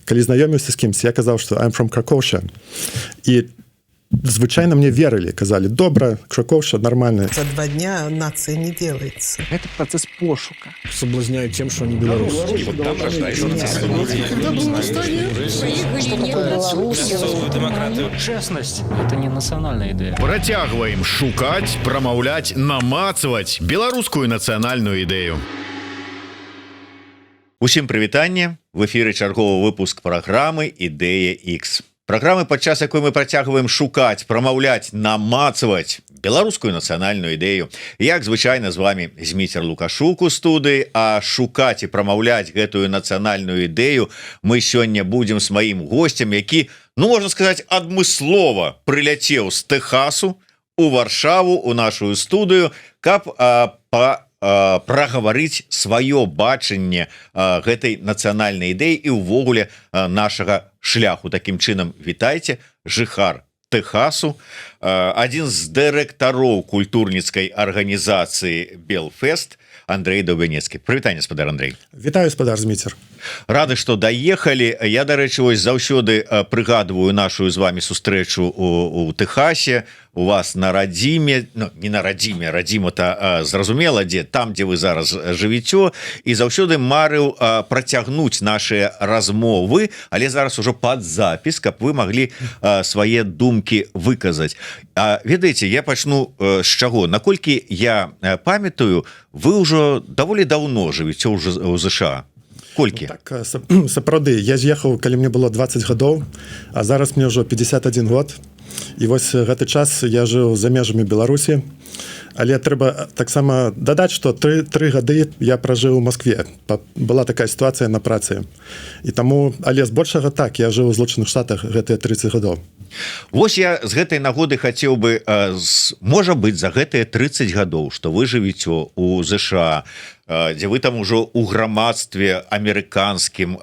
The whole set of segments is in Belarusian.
Калі знаёміўся з кімсь, я казаў, что I'm from Кракоўша, і звычайна мне верылі, казалі: «Добра, Кракоўша, нормально». За 2 дня нация не делается. Это процесс пошука. Соблазняют тем, что они белорусы. Честность – это не национальная идея. Працягваем шукаць, прамаўляць, намацваць беларускую нацыянальную ідэю. Усім прывітанне! В эфіры чарговы выпуск праграмы «Ідэя X», праграмы, падчас якой мы працягваем шукаць, прамаўляць, намацваць беларускую нацыянальную ідэю. Як звычайна, з вами Зміцер Лукашук у студыі. А шукаць і прамаўляць гэтую нацыянальную ідэю мы сёння будзем с маім гостем, які, ну, можна сказать, адмыслова прыляцеў з Тэхасу у Варшаву, у нашу студыю, каб прагаварыць сваё бачанне гэтай нацыянальнай ідэі і ўвогуле нашага шляху. Таким чынам, вітайце, жыхар Тэхасу, адзін з дырэктароў культурніцкай арганізацыі «Белфест» Андрей Даўбянецкі. Прывітанне, спадар Андрей. Вітаю, спадар Зміцер. Рады, что даехалі. Я, дарэчы, вось заўсёды прыгадываю нашу з вами сустрэчу у Тэхасе, у вас на радзіме. Ну, не на радзіме, радзіма-то зразумела дзе, там, дзе вы зараз жывіцё. І заўсёды марыў працягнуць наши размовы, але зараз ужо под запіс, каб вы маглі свае думкі выказаць. А ведаеце, я пачну з чаго? Наколькі я памятаю, вы ўжо даволі даўно жывіце ўжо ў ЗША. Колькі? Ну, так, сапраўды, я з'ехаў, калі мне было 20 гадоў, а зараз мне ўжо 51 год. І вось гэты час я жыў за межамі Беларусі. Але трэба таксама дадаць, што 3 гады я пражыў у Маскве. Была такая сітуацыя на працы. І таму, але збольшага так, я жыў у Злучаных Штатах гэтыя 30 гадоў. Вось я з гэтай нагоды хацеў бы, можа быць, за гэтыя 30 гадоў, что вы жывіце у ЗША, дзе вы там ужо у грамадстве амерыканскім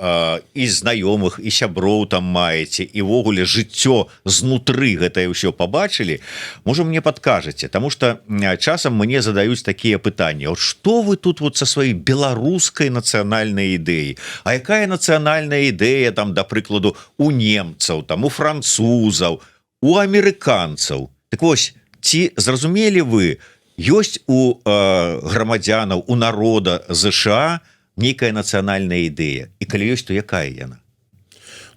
і знаёмых, і сяброў там маеце, і ўвогуле жыццё знутры гэтае ўсё пабачылі, можа, мне падкажаце, таму что часам мне задаюць такія пытанні: вот что вы тут вот со сваёй беларускай нацыянальнай ідэі, А якая нацыянальная ідэя там, да прыкладу, у немцаў, там, у французаў, у амерыканцаў? Так вось, ці зразумелі вы, ёсць у грамадзянаў, у народа ЗША нейкая нацыянальная ідэя, і калі ёсць, то якая яна?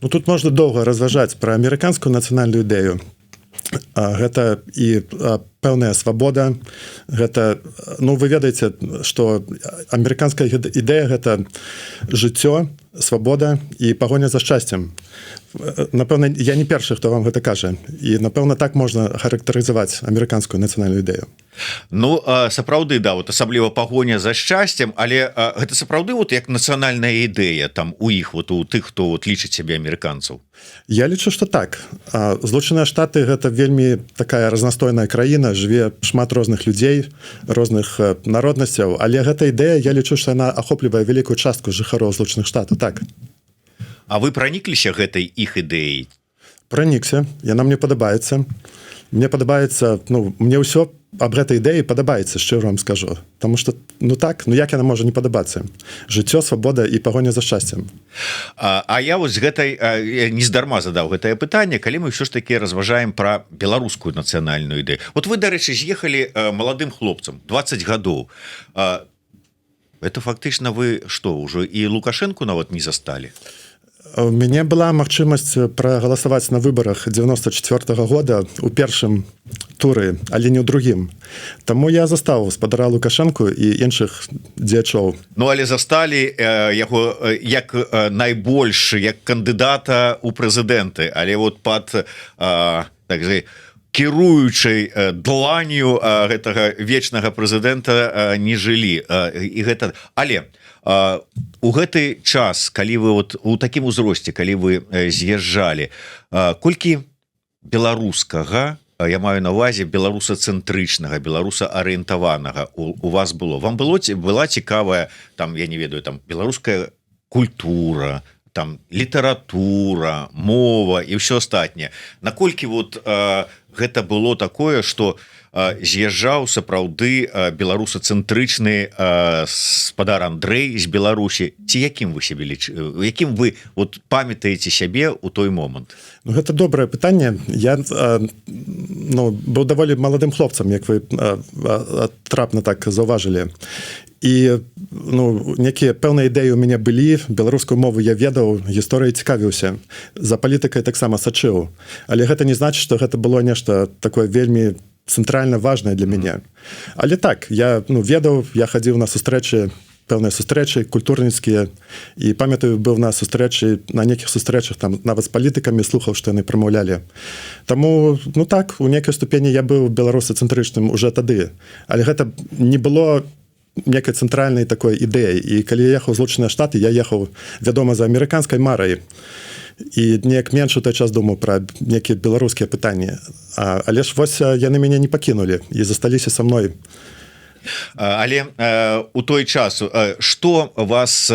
Ну, тут можна доўга разважаць пра амерыканскую нацыянальную ідэю. Гэта і пэўная свабода, гэта, ну, вы ведаеце, што амерыканская ідэя — гэта жыццё, свабода і пагоня за шчасцем. Напэўна, я не першы, хто вам гэта кажа, і, напэўна, так можна характарызаваць амерыканскую нацыянальную ідэю. Ну, сапраўды, да, вот асабліва пагоня за шчасцем. Але гэта сапраўды вот як нацыянальная ідэя там у іх, вот у тых, хто вот лічыць сябе амерыканцаў? Я лічу, что так. Злучаныя Штаты — гэта вельмі такая разнастойная краіна, жыве шмат розных людзей, розных народнасцяў, але гэта ідэя, я лічу, что она ахоплівае вялікую частку жыхароў Злучаных Штатаў, так. А вы пранікліся гэтай іх ідэяй? Пранікся, яна мне падабаецца. Мне падабаецца, ну, мне ўсё аб гэтай ідэі падабаецца, шчыра вам скажу. Таму что, ну так, ну як яна можа не падабацца? Жыццё, свабода і пагоня за шчасцем. А я вот з гэтай нездарма задаў гэтае пытанне. Калі мы ўсё ж таки разважаем про беларускую нацыянальную ідэю, вот вы, дарэчы, з'ехалі маладым хлопцам, 20 гадоў, это фактычна вы что, ўжо і Лукашенко нават не засталі? У мяне была магчымасць прагаласаваць на выбарах 94-го года у першым туры, але не ў другім. Таму я застаў спадара Лукашэнку і іншых дзеячоў. Ну, але засталі яго як найбольш як кандыдата у прэзідэнты, але вот под так же кіруючай дланью гэтага вечнага прэзідэнта не жылі. І гэта, але у гэты час, калі вы вот у такім узросце, калі вы з'язджалі, колькі беларускага, я маю на увазе беларусацэнтрычнага, беларусаарыентаванага у вас было? Вам было ці была цікавая там, я не ведаю, там, беларуская культура? Там літаратура, мова і ўсё астатняе. Наколькі вот гэта было такое, что з'язджаў сапраўды беларусацэнтрычны спадар Андрэй з Беларусі, ці якім вы сябе ліч, якім вы вот памятаеце сябе у той момант? Ну, гэта добрае пытанне. Я, ну, быў даволі маладым хлопцам, як вы трапна так заўважылі, і, ну, некія пэўныя ідэі у мяне былі. Беларускую мову я ведаў, гісторыі цікавіўся, за палітыкай таксама сачыў, але гэта не значыць, что гэта было нешта такое вельмі цэнтральна важное для мяне. Але так, я, ну, ведаў, я хадзіў на сустрэчы, пэўныя сустрэчы культурніцкія, і памятаю, быў на сустрэчы, на нейкіх сустрэчах там нават з палітыкамі, слухаў, што яны прамаўлялі. Таму, ну, так, у некай ступені я быў беларусацэнтрычным уже тады, але гэта не было некай цэнтральнай такой ідэі. І калі я ехаў Злучаныя Штаты, я ехаў, вядома, за амерыканскай марай і неяк менш у той час думаў пра некія беларускія пытанні. Але ж вось яны мяне не пакінулі і засталіся са мной. Але у той час что вас,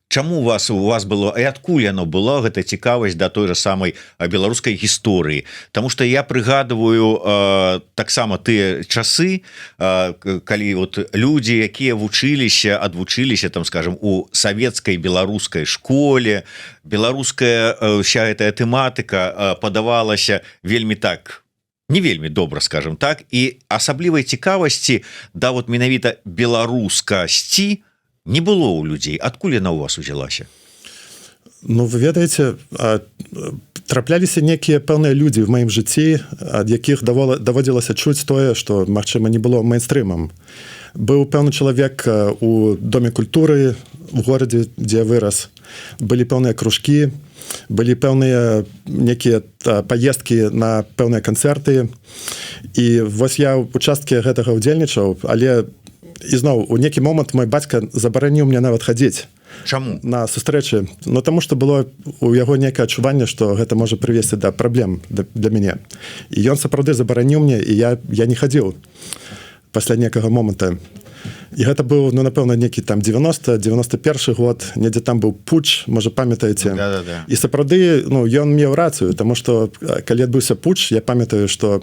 чаму вас у вас было і адкуль яно было, гэта цікавасць да той же самай беларускай гісторыі? Таму что я прыгадываю таксама тыя часы, калі вот людзі, якія вучыліся, адвучыліся там, скажем, у савецкай беларускай школе, беларуская вся гэтая тэматыка падавалася вельмі так, не вельмі добра, скажем так, і асаблівай цікавасці да вот менавіта беларускасці не было ў людзей. Адкуль яна у вас узялася? Ну, вы ведаеце, трапляліся некія пэўныя людзі в маім жыцці, ад якіх даводзілася чуць тое, што, магчыма, не было мейнстрымам. Быў пэўны чалавек у доме культуры в горадзе, дзе я вырас, былі пэўныя кружкі, былі пэўныя некія паездкі на пэўныя канцэрты, і вось я ў участке гэтага ўдзельнічаў. Але ізноў, у некі момант мой бацька забараніў мне нават хадзіць Чаму? на сустрэчы. Но таму что было у яго некае адчуванне, что гэта можа прывесці да праблем для мяне, і ён сапраўды забараніў мне, і я не хадзіў пасля некага моманта. І гэта быў, ну, напэўна, некі там 90 91 год, недзе там быў путч, можа, памятаеце. Да. І сапраўды, ну, ён меў рацыю, таму что калі адбыўся путч, я памятаю, что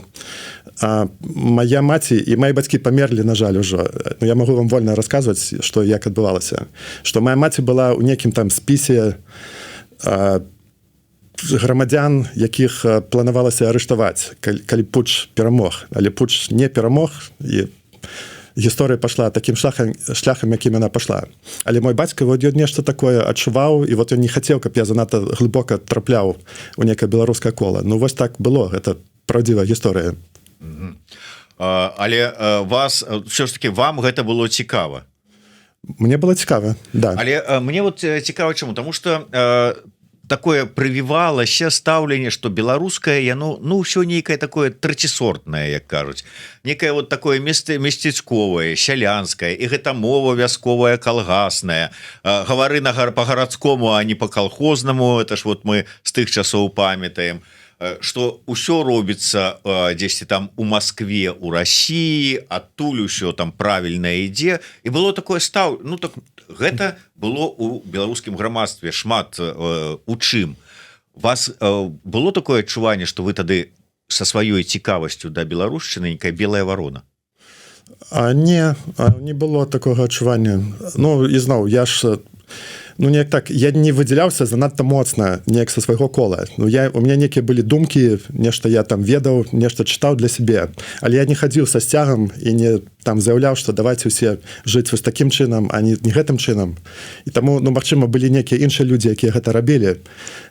моя маці і мои бацькі памерлі, на жаль, ужо. Ну, я могу вам вольна расказваць, что як адбывалася, что моя маці была ў некім там спісе грамадзян, якіх планавалася арыштаваць, калі путч перамог. Але путч не перамог, і гісторыя пашла таким шляхам, якім яна пашла. Але мой бацька вот ён нешта такое адчуваў, і вот ён не хацеў, каб я занадта глыбока трапляў у некае беларускае кола. Ну, вось так было, гэта праўдзівая гісторыя. Але вас все ж таки, вам гэта было цікава? Мне было цікава, да. Але мне вот цікава чаму. Таму что такое прывівалася стаўленне, что беларускае яно, ну, ўсё нейкае такое трэцісортнае, як кажуць, некае вот такое место местечковае, сялянскае, і гэта мова вясковая, калгасная, гавары на гар по-гарадскому, а не по-колхознаму. Это ж вот мы з тых часоў памятаем, что ўсё робіцца дзесьці там у Москве, у России, адтуль усё там правильно ідзе. І было такое стаў, ну, так гэта было у беларускім грамадстве шмат у чым. Вас было такое адчуванне, что вы тады со сваёй цікавасцю да беларушчыны нейкая белая ворона? А, не, не было такого адчування. Ну, ізноў, я ж, ну, неяк так, я не выдзяляўся занадта моцна неяк са свайго кола. Ну, я у меня некія былі думкі, нешта я там ведаў, нешта чытаў для сябе, але я не хадзіў са сцягам і не там заяўляў, что давайте усе жыць вось такім чынам, а не гэтым чынам. І таму, ну, магчыма, былі некія іншыя людзі, якія гэта рабілі,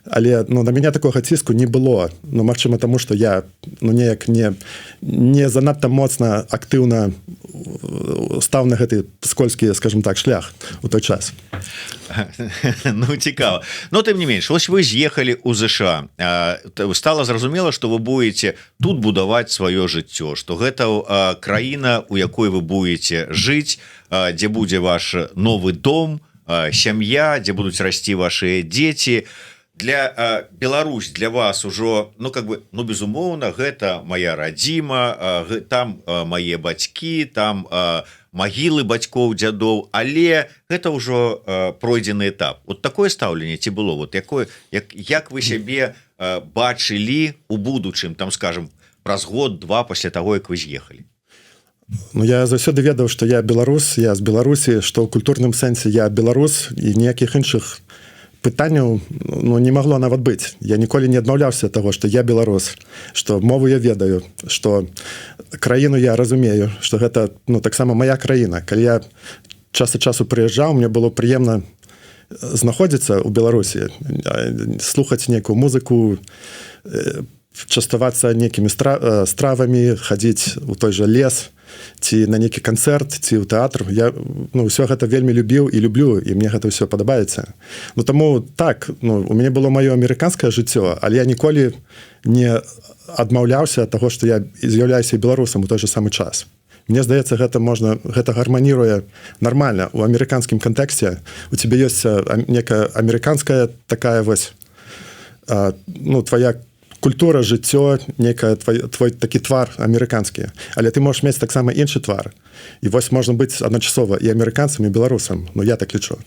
але, ну, на мяне такога ціску не было. Ну, магчыма, таму что я, ну, неяк не занадта моцна актыўна стаў на гэты скользкі, скажем так, шлях у той час. Ну, цікава. Но тым не менш, вось вы з'ехалі у ЗША, стала зразумела, что вы будете тут будаваць сваё жыццё, что гэта краіна, у якой вы будете жыць, дзе будзе ваш новы дом, сям'я, дзе будуць расці ваши дзеці. Для Беларусь для вас ужо, ну, как бы, ну, безумоўна, гэта моя радзіма, там мае бацькі, там магілы бацькоў, дзядоў, але гэта ўжо пройдзены этап. Вот такое стаўленне ці было? Вот якое, як вы сябе бачылі у будучым, там, скажем, праз год два пасля таго, як вы з'ехалі? Ну, я заўсёды ведаў, што я беларус, я з Беларусі, што ў культурным сэнсе я беларус, і ніякіх іншых пытанняў, ну, не магло нават быць. Я ніколі не адмаўляўся таго, што я беларус, што мову я ведаю, што краіну я разумею, што гэта, ну, таксама моя краіна. Калі я час ад часу прыязджаў, мне было прыемна знаходзіцца ў Беларусі, слухаць нейкую музыку, частавацца нейкімі стравамі, хадзіць у той жа лес ці на нейкі канцэрт, ці ў тэатр. Я, ну, ўсё гэта вельмі любіў і люблю, і мне гэта ўсё падабаецца. Ну, таму так, ну, у мяне было маё амерыканскае жыццё, але я ніколі не адмаўляўся ад таго, што я з'яўляюся беларусам у той же самы час. Мне здаецца, гэта можна, гэта гарманіруе нармальна у амерыканскім кантэксце. У цябе ёсць некая амерыканская такая вось ну, твоя культура, жыццё, некая твой такі твар амерыканскі, але ты можаш мець таксама іншы твар, і вось можна быць адначасова і амерыканцам, і беларусам. Ну, я так лічу.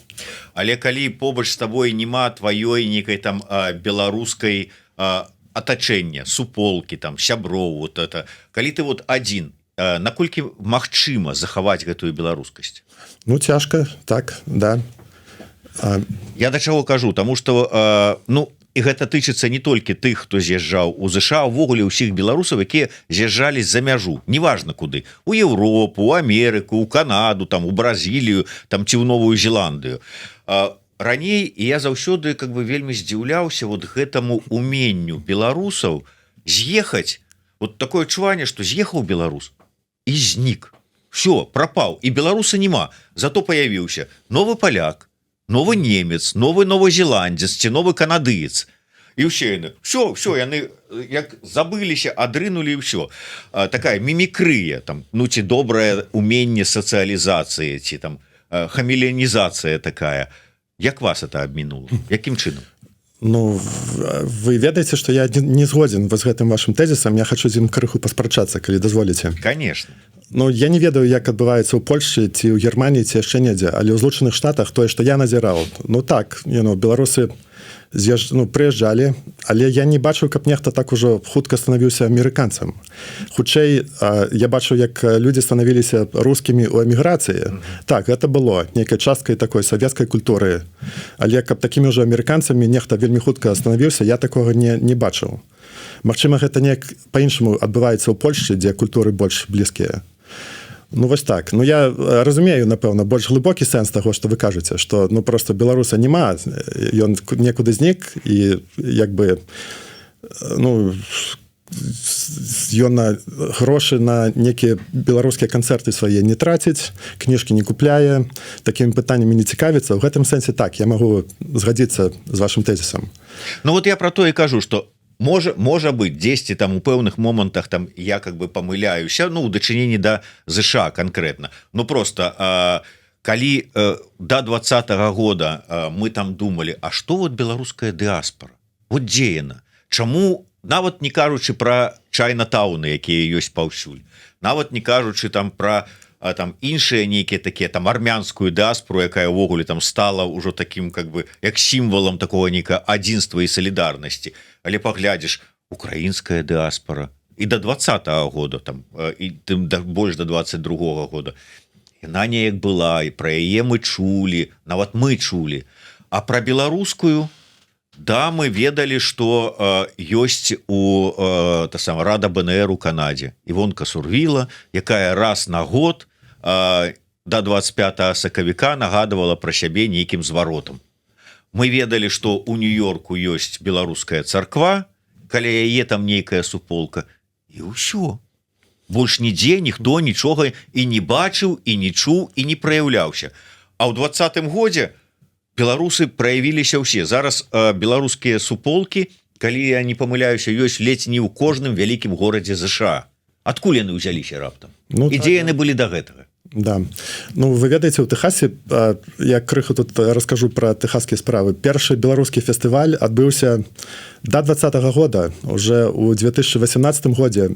Але калі побач з табой няма тваёй нейкай там беларускай атачэння, суполкі, там, сяброў, вот это калі ты вот один, наколькі магчыма захаваць гэтую беларускасць? Ну, цяжка, так, да. Я да чаго кажу, таму што, ну, і гэта тычыцца не толькі тых, хто з'язджаў у ЗША, увогуле ўсіх беларусаў, якія з'язджалі за мяжу, неважно куды: у Европу, у Амерыку, у Канаду там, у Бразілію там ці ў Новую Зеландыю. Раней і я заўсёды как бы вельмі здзіўляўся вот гэтаму уменню беларусаў з'ехаць. Вот такое адчуванне, что з'ехаў беларус і знік, все, пропаў, і беларуса няма. Зато появіўся новы паляк, новы немец, новы новазеландец ці новы канадыец, і ўсе яны, все яны як забыліся, адрынулі, ўсё. Такая мімікрыя там, ну, ці добрае уменне сацыялізацыі, ці там хамелеанізацыя такая. Як вас это абмінула, якім чынам? Ну, вы ведаеце, што я не згодзін з гэтым вашым тэзісам. Я хочу з ім крыху паспрачацца, калі дазволіце. Конечно. Ну, я не ведаю, як адбываецца ў Польшчы ці ў Германіі, ці яшчэ недзе, але ў Злучаных Штатах тое, што я назіраў, ну так, беларусы ну, прыязджалі, але я не бачыў, каб нехта так ужо хутка станавіўся амерыканцам. Хутчэй я бачыў, як людзі станавіліся рускімі ў эміграцыі. Так, гэта было нейкай часткай такой савецкай культуры, але каб такімі ўжо амерыканцамі нехта вельмі хутка станавіўся, я такога не бачыў. Магчыма, гэта неяк по-іншаму адбываецца ў Польшчы, дзе культуры больш блізкія. Ну, вось так. Ну, я разумею, напэўна, больш глыбокі сэнс таго, што вы кажаце, што, ну, просто беларуса няма, ён некуды знік, і як бы ну, ён на грошы на некія беларускія канцэрты свае не траціць, кніжкі не купляе, такімі пытаннямі не цікавіцца. У гэтым сэнсе так, я магу згадзіцца з вашым тэзісам. Ну вот я про то і кажу, что можа быть, дзесьці там у пэўных момантах там я как бы памыляюся, ну, у дачыненні да ЗША конкретно. Ну, просто калі до 20-го года мы там думали: а что вот беларуская дыаспора, вот дзе яна, чаму, нават не кажучы про чайна-тауны, якія ёсць паўсюль, нават не кажучы там про там іншыя нейкія такія там армянскую дыаспору, якая ўвогуле там стала ўжо таким как бы як сімвалам такого нейка адзінства і салідарнасці, але паглядзіш, украінская дыаспора і до 20-го года там, і тым да больш до 22-го года яна неяк была, і пра яе мы чулі, нават мы чулі. А про беларускую, да, мы ведалі, что ёсць у та сама рада БНР у Канадзе, Івонка Сурвіла, якая раз на год до 25 сакавіка нагадывала про сябе нейкім зваротам. Мы ведалі, что у Нью-Йорку ёсць беларуская царква, каля яе там нейкая суполка, і ўсё. Больш нідзе ніхто нічога і не бачыў, і не чуў, і не праяўляўся. А ў 20-м годзе беларусы праявіліся ўсе. Зараз беларускія суполкі, калі я не памыляюся, ёсць ледзь не ў кожным вялікім горадзе ЗША. Адкуль яны ўзяліся раптам? Ну, і так, дзе яны былі до гэтага? Да. Ну, вы ведаеце, у Тэхасе, я крыху тут раскажу пра тэхасскія справы. Першы беларускі фестываль адбыўся до 20-го года, уже у 2018 годзе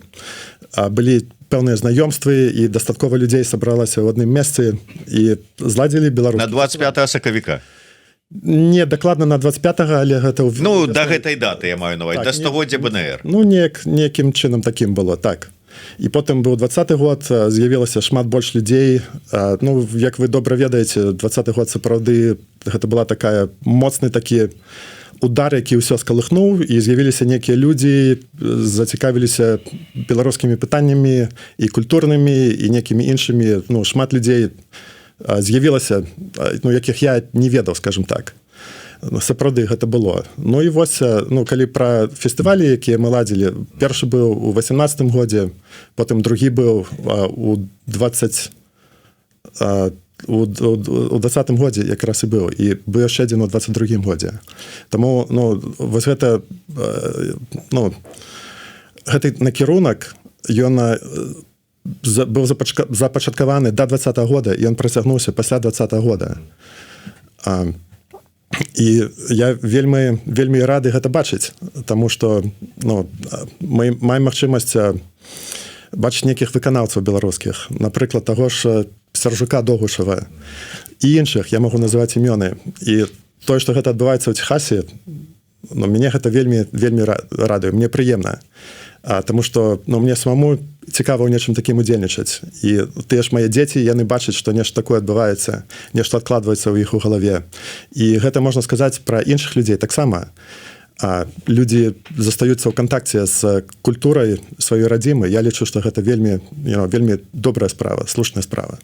былі Пэўныя знаёмствы і дастаткова людзей сабралася ў адным месцы і зладзілі беларус На 25 сакавіка? Не дакладна на 25, але гэта Ну, до гэтай даты, я маю на так, да стагоддзя БНР. Ну, некім чынам таким было, так. І потым быў 20-ы год, з'явілася шмат больш людзей. Ну, як вы добра ведаеце, 20-ы год сапраўды гэта была такая моцны такі удар, які ўсё скалыхнуў, і з'явіліся некія людзі, зацікавіліся беларускімі пытаннямі, і культурнымі, і некімі іншымі. Ну, шмат людзей з'явілася, ну, якіх я не ведаў, скажем так. Сапраўды гэта было. Ну і вось, ну, калі пра фестывалі, якія мы ладзілі, першы быў у 18 годзе, потым другі быў у 20 у 20-м годзе якраз і быў, і быў яшчэ адзін у 22 годзе. Таму, ну, вось гэта, ну, гэты накірунак, ён быў запачаткаваны до 20-го года, і ён працягнуўся пасля 20-го года. І я вельмі, вельмі рады гэта бачыць, таму что, ну, мы маем магчымасць бачыць нейкіх выканаўцаў беларускіх, напрыклад, таго ж Сяржука Догушава і іншых, я могу называть імёны. І тое, что гэта адбываецца ў Техасе, но мяне гэта вельмі, вельмі радуе, мне прыемна. Таму что, ну, мне самому цікава ў нечым такім удзельнічаць, і тыя ж мае дзеці, яны бачаць, што нешта такое адбываецца, нешта адкладваецца ў іх у галаве. І гэта можна сказаць пра іншых людзей таксама. Людзі застаюцца ў кантакце з культурай сваёй радзімы. Я лічу, што гэта вельмі вельмі добрая справа, слушная справа.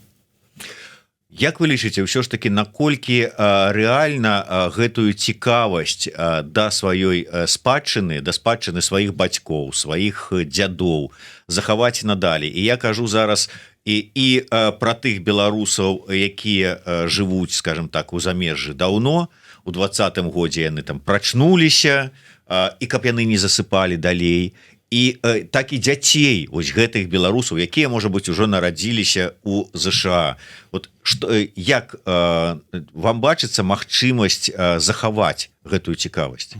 Як вы лічыце, ўсё ж таки, наколькі рэальна гэтую цікавасць да сваёй спадчыны, да спадчыны сваіх бацькоў, сваіх дзядоў захаваць надалей? І я кажу зараз і пра тых беларусаў, якія жывуць, скажем так, у замежжы даўно, у 20-м годзе яны там прачнуліся, і каб яны не засыпалі далей, і так і дзяцей ось гэтых беларусаў, якія, можа быть, ужо нарадзіліся у ЗША. Вот что, як вам бачыцца магчымасць захаваць гэтую цікавасць?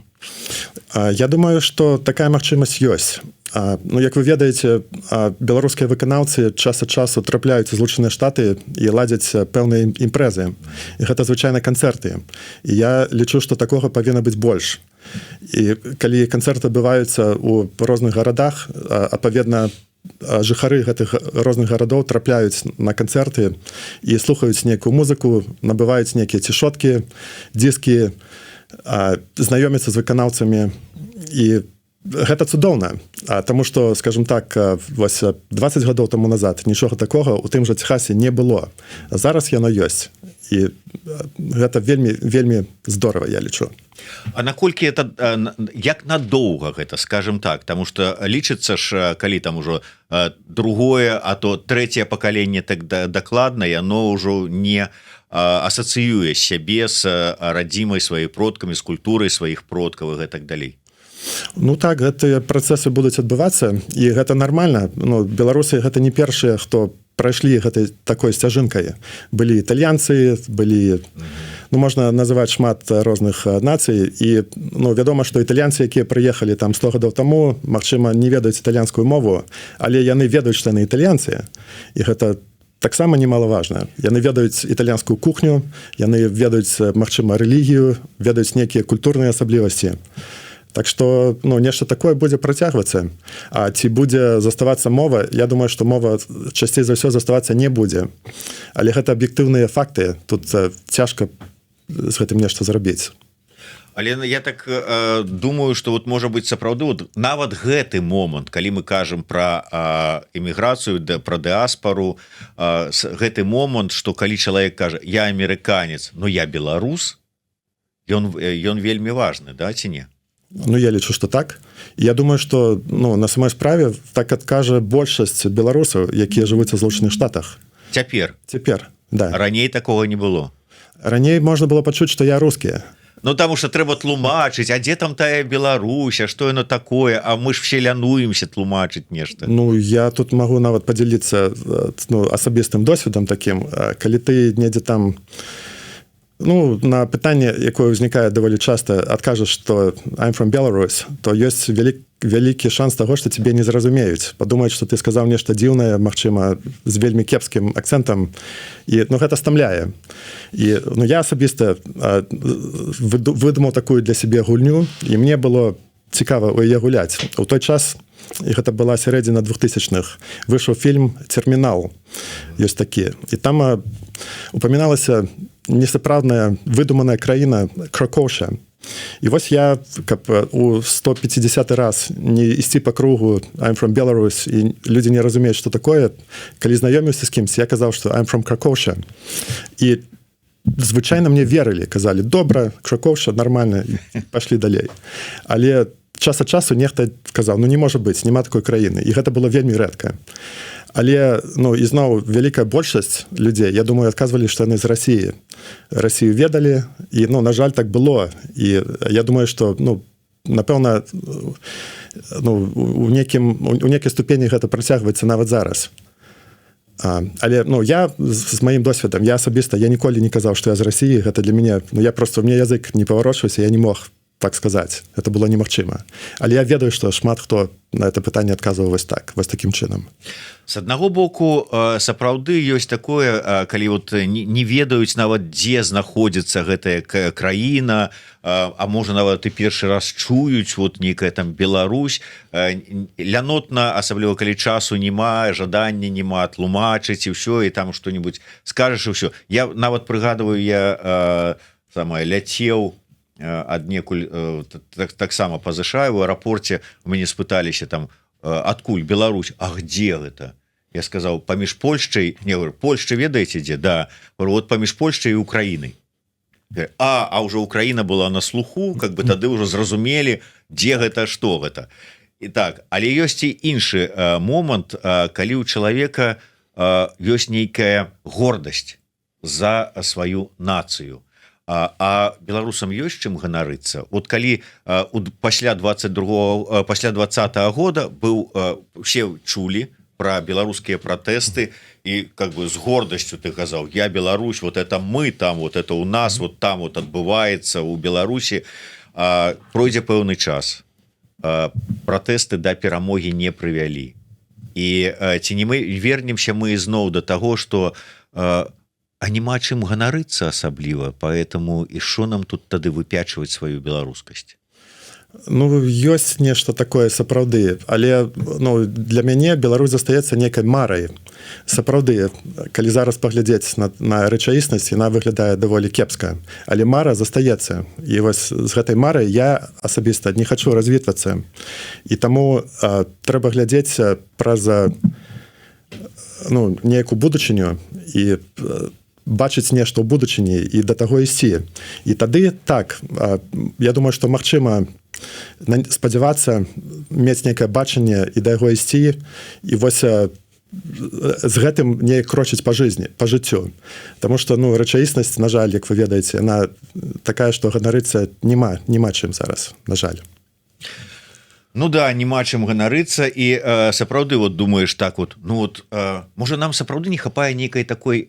Я думаю, что такая магчымасць ёсць. Ну, як вы ведаеце, беларускія выканаўцы час ад часу трапляюць у Злучаныя Штаты і ладзяць пэўныя імпрэзы, і гэта звычайна канцэрты, і я лічу, что такога павінна быць больш. І калі канцэрты адбываюцца у розных гарадах, адпаведна, жыхары гэтых розных гарадоў трапляюць на канцэрты і слухаюць нейкую музыку, набываюць нейкія цішоткі, дыскі, знаёмяцца з выканаўцамі, і гэта цудоўна. Таму что, скажем так, вось 20 гадоў таму назад нічога такога у тым жа Техасе не было. Зараз яно ёсць, і гэта вельмі, вельмі здорово, я лічу. А наколькі это, як надоўга гэта, скажем так? Таму что лічыцца ж, калі там ужо другое, а то третье пакаленне, так дакладна яно ўжо не асацыюе сябе с радзімай сваёй продкамі, з культурай сваіх продкаў і гэтак далей. Ну так, гэтыя працэсы будуць адбывацца, і гэта нормально. Ну, беларусы гэта не першыя, хто прайшлі гэтай такой сцяжынкай. Былі італьянцы, былі, ну, можна называць шмат розных нацый. І, ну, вядома, што італьянцы, якія прыехалі там 100 гадоў таму, магчыма, не ведаюць італьянскую мову, але яны ведаюць, што яны італьянцы, і гэта таксама немалаважна. Яны ведаюць італьянскую кухню, яны ведаюць, магчыма, рэлігію, ведаюць нейкія культурныя асаблівасці. Так что, ну, нешта такое будзе працягвацца. А ці будзе заставацца мова? Я думаю, что мова часцей за ўсё заставацца не будзе, але гэта аб'ектыўныя факты, тут цяжка з гэтым нешта зрабіць. Але я так думаю, что вот, можа быть, сапраўды вот нават гэты момант, калі мы кажам про эміграцыю, да, про дыаспору, гэты момант, что калі чалавек кажа: «Я амерыканец, но я беларус», ён вельмі важны, да ці не? Ну, я лічу, что так. Я думаю, что, ну, на самой справе так адкажа большасць беларусаў, якія жывуць у Злучаных Штатах. Цяпер? Цяпер, да. Раней такого не было? Раней можна было пачуць, что я русские. Ну, таму что трэба тлумачыць, а дзе там тая Беларусь, а что яно такое, а мы ж все лянуемся тлумачыць нешта. Ну, я тут могу нават подзяліцца, ну, асабістым досведам таким. Калі ты недзе там Ну, на пытанне, якое ўзнікае даволі часта, адкажаш, что «I'm from Belarus», то ёсць вялікі шанс таго, что тебе не зразумеюць, падумаюць, что ты сказаў нешта дзіўнае, магчыма, з вельмі кепскім акцэнтам. І, ну, гэта стамляе. І, ну, я асабіста выдумаў такую для сябе гульню, і мне было цікава у яе гуляць. У той час, і гэта была сярэдзіна 2000-х, выйшаў фільм «Тэрмінал», ёсць такі, і там упаміналася несапраўдная, выдуманая краіна Кракоша. І вось я, каб у 150 раз не ісці по кругу «I'm from Belarus» і людзі не разумеюць, что такое, калі знаёміўся з кімсь, я казаў, что «I'm from Кракоша», і звычайна мне верылі, казалі: «Добра, Кракоша, нормально», пошли далей. Але час ад часу нехта казаў: «Ну, не можа быць, няма такой краіны», і гэта было вельмі рэдка. Але, ну, ізноў, вялікая большасць людзей, я думаю, адказвалі, што яны з Расіі, Расію ведалі. І, ну, на жаль, так было. І я думаю, что, ну, напэўна, ну, у некай ступені гэта працягваецца нават зараз. Але, ну, я з маім досведам, я асабіста, я ніколі не казаў, што я з Расіі. Гэта для мяне, ну, я просто, мне язык не паварочваўся, я не мог так сказаць, это было немагчыма. Але я ведаю, что шмат хто на это пытанне адказваў вось так, вось таким чынам. С аднаго боку, сапраўды ёсць такое, калі вот не ведаюць нават, дзе знаходзіцца гэтая краіна, а можа, нават ты першы раз чуюць, вот некая там Беларусь, лянотна, асабліва калі часу няма, жадання няма тлумачыць, і ўсё, і там что-нибудь скажешь, і ўсё. Я нават прыгадываю, я самое ляцеў аднекуль таксама па ЗША, у аэрапорце мяне спыталіся там: «Адкуль?» «Беларусь». «А где гэта?» Я сказал: «Паміж Польшчай». Не, говорю, «Польшча ведаеце дзе?» «Да». Говорю: «Вот паміж Польшчай і Украінай». А уже Украина была на слуху, как бы, тады уже зразумелі, дзе гэта, что гэта. І так, але ёсць і іншы момант, калі у чалавека ёсць нейкая гордасць за сваю нацыю. А беларусам ёсць чым ганарыцца? Вот калі пасля 22, пасля 20-го года быў, все чулі про беларускія пратэсты, і как бы з гордасцю ты казаў: «Я Беларусь, вот это мы там, вот это у нас вот там вот адбываецца у Беларусі». Пройдзе пэўны час, пратэсты да перамогі не прывялі, і ці не мы вернемся мы ізноў до того, что а няма чым ганарыцца асабліва, поэтому і що нам тут тады выпячваць сваю беларускасць? Ну, ёсць нешта такое сапраўды, але, ну, для мяне Беларусь застаецца некай марай. Сапраўды, калі зараз паглядзець на рэчаіснасць, яна выглядае даволі кепска, але мара застаецца. І вось з гэтай марай я асабіста не хачу развітвацца. І таму трэба глядзець праз, ну, неяку будучыню і бачыць нешта ў будучыні і да таго ісці. І тады так, я думаю, што магчыма спадзявацца, мець нейкае бачанне і да яго ісці, і вось з гэтым не крочыць по жизни, по жыццю. Таму что, ну, рэчаіснасць, на жаль, як вы ведаеце, она такая, что ганарыцца няма чым зараз, на жаль. Ну да, няма чым ганарыцца. І сапраўды, вот думаешь так вот, ну вот, можа, нам сапраўды не хапае нейкай такой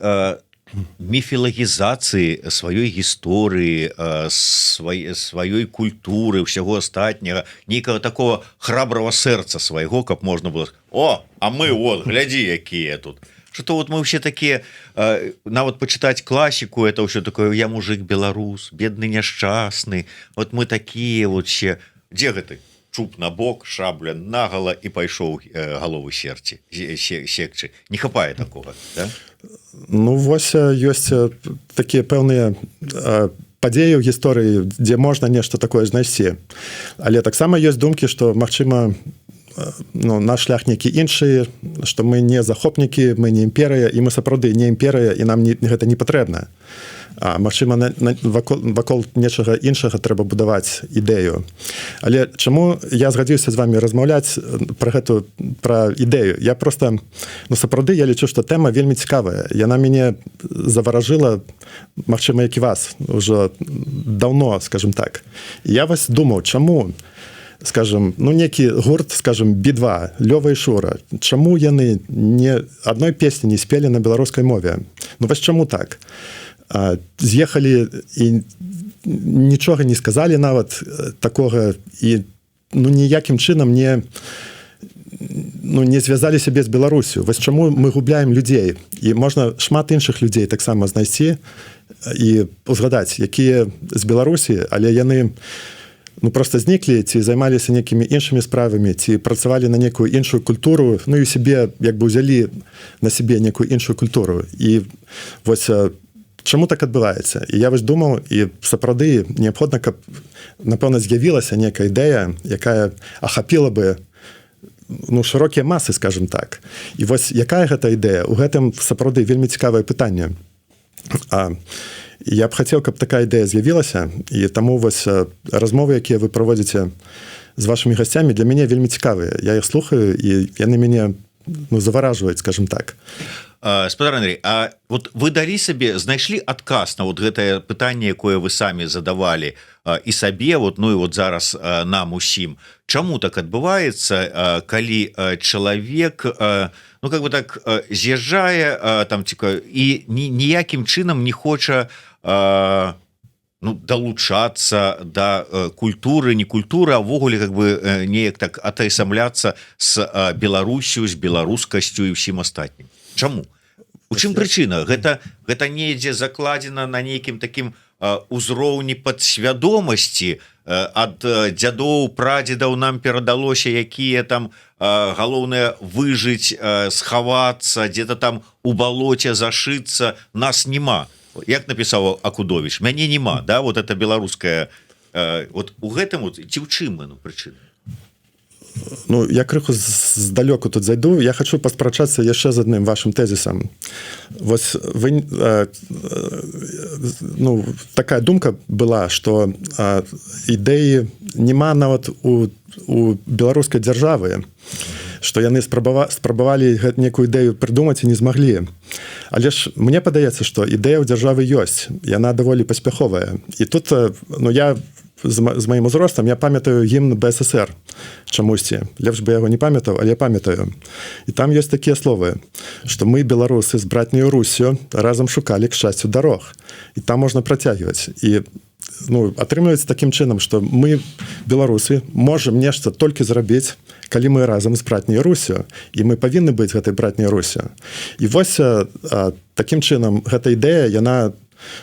міфілагізацыі сваёй гісторыі, сваёй культуры, ўсяго астатняга, нейкага такого храброго сэрца свайго, каб можна было: «О, а мы вот, глядзі, якія тут». Что вот мы все такие, нават почитать классику, это ўсё такое: «Я мужик беларус, бедный, няшчасны». Вот мы такие вот все, дзе гэты чуб на бок, шабля нагала, і пайшоў галовы серці секчы. Не хапае такого, да? Ну вось, ёсць такія пэўныя падзеі ў гісторыі, дзе можна нешта такое знайсці. Але таксама ёсць думкі, што, магчыма, ну, наш шлях нейкі іншы, што мы не захопнікі, мы не імперыя, і мы сапраўды не імперыя, і нам гэта не патрэбна. А магчыма, вакол нечага іншага трэба будаваць ідэю. Але чаму я згадзіўся з вами размаўляць про гэту, пра ідэю? Я просто, ну, сапраўды я лічу, што тэма вельмі цікавая, яна мяне заваражыла, магчыма, як і вас, ўжо даўно, скажем так. Я вось думаў, чаму, скажем, ну, некі гурт, скажем, Би-2, Лёва і Шура, чаму яны не адной песні не спелі на беларускай мове? Ну вось чаму так? З'ехалі і нічога не сказалі нават такога і, ну, ніякім чынам не, ну, не звязалі сябе з Беларусю. Вось чаму мы губляем людзей? І можна шмат іншых людзей таксама знайсці і узгадаць, якія з Беларусі, але яны, ну, просто зніклі ці займаліся нейкімі іншымі справамі, ці працавалі на некую іншую культуру, ну і сябе як бы ўзялі на сябе некую іншую культуру. І вось чаму так адбываецца? І я вось думаў, і сапраўды неабходна, каб, напэўна, з'явілася некая ідэя, якая ахапіла бы, ну, шырокія масы, скажем так. І вось якая гэта ідэя, у гэтым сапраўды вельмі цікавае пытанне. Я б хацеў, каб такая ідэя з'явілася, і таму вось размовы, якія вы праводзіце з вашымі гасцямі, для мяне вельмі цікавыя. Я іх слухаю, і яны мяне, ну, заваражваюць, скажем так. Спадар Андрей, А вот вы далі сабе, знайшлі адказ на вот гэтае пытанне, якое вы самі задавалі і сабе, вот, ну і вот зараз нам усім: чаму так адбываецца, калі чалавек, ну, как бы так з'язджае там ціка і ніякім чынам не хоча, ну, далучацца да культуры, не культуры, а ўвогуле как бы неяк так атаясамляцца с Беларусю, з беларускасцю і ўсім астатнім? Чаму, у чым прычына? Гэта недзе закладзена на нейкім такім узроўні падсвядомасці, ад дзядоў, прадзедаў нам перадалося, якія там галоўнае выжыць, схавацца где-то там у балоце, зашыцца, нас няма, як напісаў Акудович, мяне няма, да? Вот это беларуская, вот у гэтым вот ці ў чым, ну, прычына? Ну, я крыху здалёку тут зайду. Я хочу паспрачацца яшчэ з адным вашим тэзісам. Вось вы, ну, такая думка была, что ідэі няма нават у беларускай дзяржавы, что яны спрабавалі некую ідэю прыдумаць і не змаглі. Але ж мне падаецца, что ідэя ў дзяржавы ёсць, яна даволі паспяховая. І тут, ну, я з маім узростам, я памятаю гімн БССР чамусьці, лепш бы яго не памятаў, але памятаю. І там ёсць такія словы, что мы, беларусы, з братняю Русю разам шукалі к шчасцю дарог, і там можна працягваць. І, ну, атрымліваецца такім чынам, что мы, беларусы, можем нешта толькі зрабіць, калі мы разам з братняй Русю, і мы павінны быць гэтай братняй Русю. І вось такім чынам гэта ідэя, яна,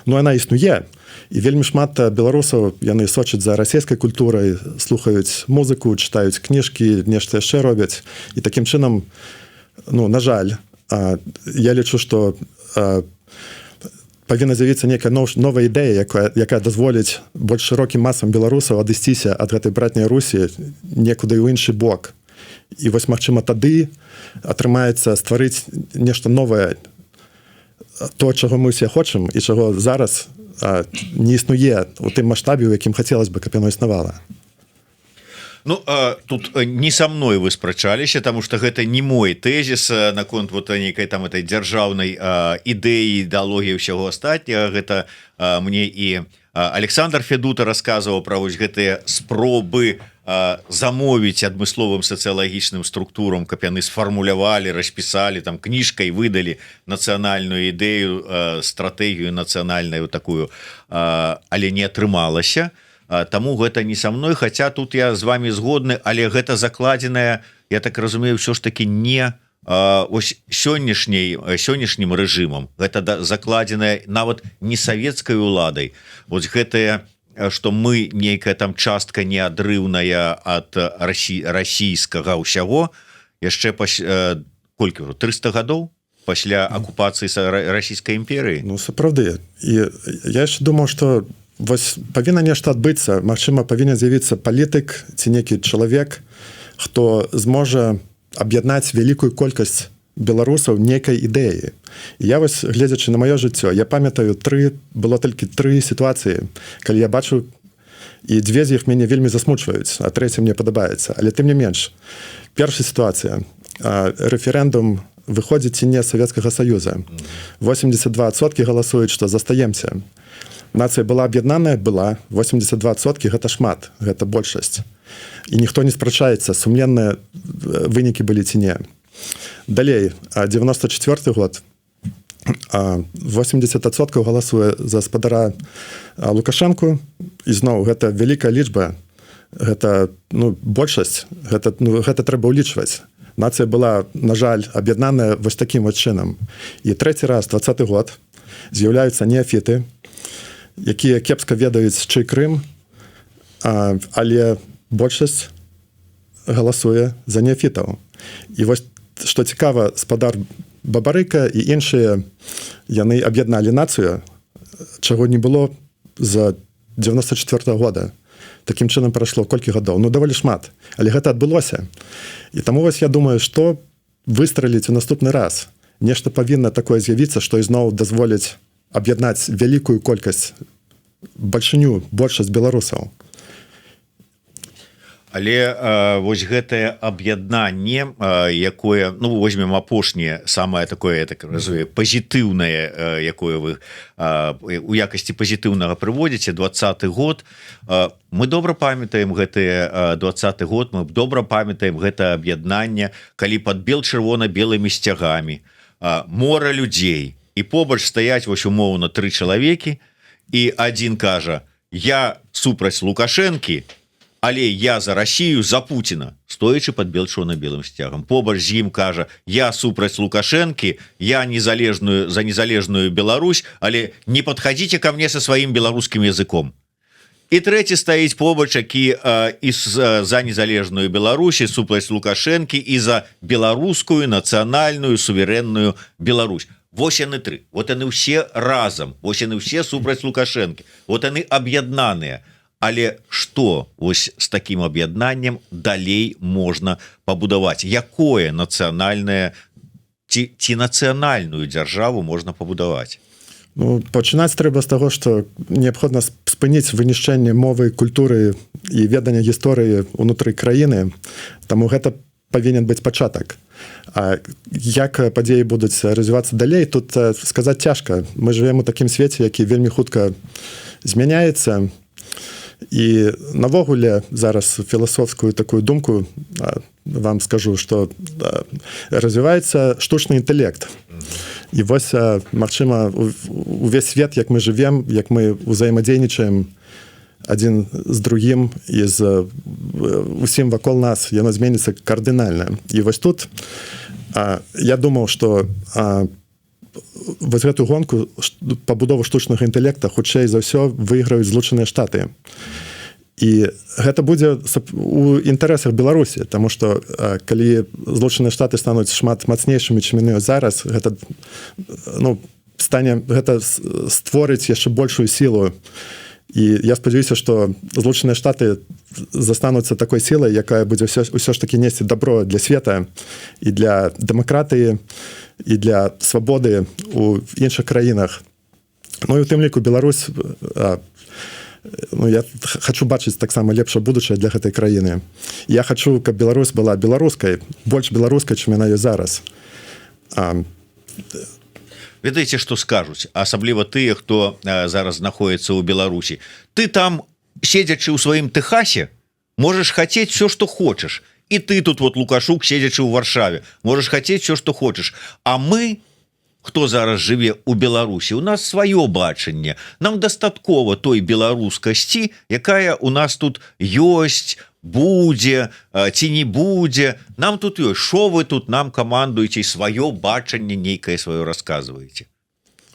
ну, она існуе. І вельмі шмат беларусаў, яны сочаць за расійскай культурай, слухаюць музыку, чытаюць кніжкі, нешта яшчэ робяць. І такім чынам, ну, на жаль, я лічу, что павінна з'явіцца некая новая ідэя, якая дазволіць больш шырокім масам беларусаў адысціся ад гэтай братняй Русі некуды ў іншы бок. І вось, магчыма, тады атрымаецца стварыць нешта новае, то, чаго мы усе хочам і чаго зараз не існуе у тым маштабе, у якім хацелось бы, каб яно існавала. Ну, тут не са мной вы спрачаліся, тому что гэта не мой тэзіс наконт вот нейкай там этой дзяржаўнай ідэі, ідэалогіі, ўсяго астатняга. Гэта мне і Александр Федута рассказываў пра вось гэтыя спробы замовіць адмысловым сацыялагічным структурам, каб яны сфармулявалі, распісалі там, кніжкай выдалі нацыянальную ідэю, стратэгію нацыянальную такую, але не атрымалася. Таму гэта не са мной, хотя тут я з вами згодны. Але гэта закладзеная, я так разумею, все ж таки не ось сённяшнім рэжымам, гэта закладзеная нават не савецкай уладай. Вот гэтая, что мы нейкая там частка неадрыўная ад Росі, расійскага ўсяго, яшчэ колькі ўжо, 300 гадоў пасля акупацыі Расійскай імперыі. Ну, сапраўды. І я яшчэ думаў, что вось павінна нешта адбыцца. Магчыма, павінен з'явіцца палітык ці некі чалавек, хто зможа аб'яднаць вялікую колькасць беларусаў некай ідэі. І я вось, гледзячы на маё жыццё, я памятаю тры, было толькі тры сітуацыі, калі я бачу, і дзве з іх мяне вельмі засмучваюць, а трэця мне падабаецца. Але тым не менш, першая сітуацыя: рэферэндум, выходзіць ці не Савецкага Саюза. 82% галасуюць, што застаемся. Нацыя была аб'яднаная? Была. 82%, гэта шмат, гэта большасць, і ніхто не спрачаецца, сумленныя вынікі былі ці не. Далей, 94 год. 80% галасуе за спадара Лукашэнку. Ізноў, гэта вялікая лічба, гэта, ну, большасць, гэта, ну, гэта трэба ўлічваць. Нацыя была, на жаль, аб'яднаная вось таким вот чынам. І трэці раз, 20-ы год, з'яўляюцца неафіты, якія кепска ведаюць, чый Крым, але большасць галасуе за неафітаў. І вось што цікава, спадар Бабарыка і іншыя, яны аб'ядналі нацыю, чаго не было за 94-го года. Такім чынам, прайшло колькі гадоў? Ну, даволі шмат, але гэта адбылося. І таму вось я думаю, што выстраліць у наступны раз. Нешта павінна такое з'явіцца, што ізноў дазволіць аб'яднаць вялікую колькасць, бальшыню, большасць беларусаў. Але вось гэтае аб'яднанне, якое, ну, возьмем апошняе, самое такое, я так разумею, пазітыўнае, якое вы у якасці пазітыўнага прыводзіце, 20-ы год, мы добра памятаем гэтые 20-ы год, мы добра памятаем гэта аб'яднанне, калі под бел чырвона-белымі сцягамі мора людзей, і побач стаяць вось умоўна тры чалавекі, і один кажа: «Я супраць Лукашэнкі, але я за Россию, за Путина», стоячы под бел чырвона-белым сцягам. Побач з ім кажа: «Я супраць Лукашэнкі, я незалежную за незалежную Беларусь, але не подходите ко мне со своим белорусским языком». І трэці стаіць побач, які і за незалежную Беларусь, і супраць Лукашэнкі, і за беларускую нацыянальную суверенную Беларусь. Вось яны тры, вот яны ўсе разам, вось яны ўсе супраць Лукашэнкі, вот яны аб'яднаныя. Але что вось с таким аб'яднаннем далей можна пабудаваць? Якое нацыянальное ці нацыянальную дзяржаву можна пабудаваць? Ну, пачынаць трэба з таго, што неабходна спыніць вынішчэнне мовы, культуры і ведання гісторыі унутры краіны. Таму гэта павінен быць пачатак. А як падзеі будуць развівацца далей, тут сказаць цяжка. Мы жывем у такім свеце, які вельмі хутка змяняецца. І навогуле зараз філасофскую такую думку вам скажу, што развіваецца штучны інтэлект. І вось, магчыма, увесь свет, як мы жывем, як мы ўзаемадзейнічаем адзін з другім і з усім вакол нас, яно зменіцца кардынальна. І вось тут я думаў, што вось гэту гонку пабудову штучнага інтэлекта хутчэй за ўсё выйграюць Злучаныя Штаты. І гэта будзе у інтарэсах Беларусі, таму што калі Злучаныя Штаты стануць шмат мацнейшымі, чым яны зараз, гэта, ну, стане, гэта створыць яшчэ большую сілу. І я спадзяюся, што Злучаныя Штаты застануцца такой сілай, якая будзе ўсё ж таки несці добро для света і для дэмакратыі, і для свабоды у іншых краінах. Ну і у тым ліку Беларусь. Ну, я хочу бачыць таксама лепшае будучае для гэтай краіны. Я хочу, каб Беларусь была беларускай, больш беларускай, чым яна ёсць зараз. Ведаеце, што скажуць, асабліва тыя, хто зараз знаходіцца ў Беларусі? Ты там, седзячы ў сваім Тэхасе, можешь хотеть все, что хочешь, і ты тут вот, Лукашук, седзячы ў Варшаве, можешь хотеть все, что хочешь, а мы, хто зараз жыве у Беларусі, у нас сваё бачанне, нам дастаткова той беларускасці, якая у нас тут ёсць, будзе ці не будзе, нам тут ёсць. Шо вы тут нам камандуеце, сваё бачанне нейкае сваё рассказываете?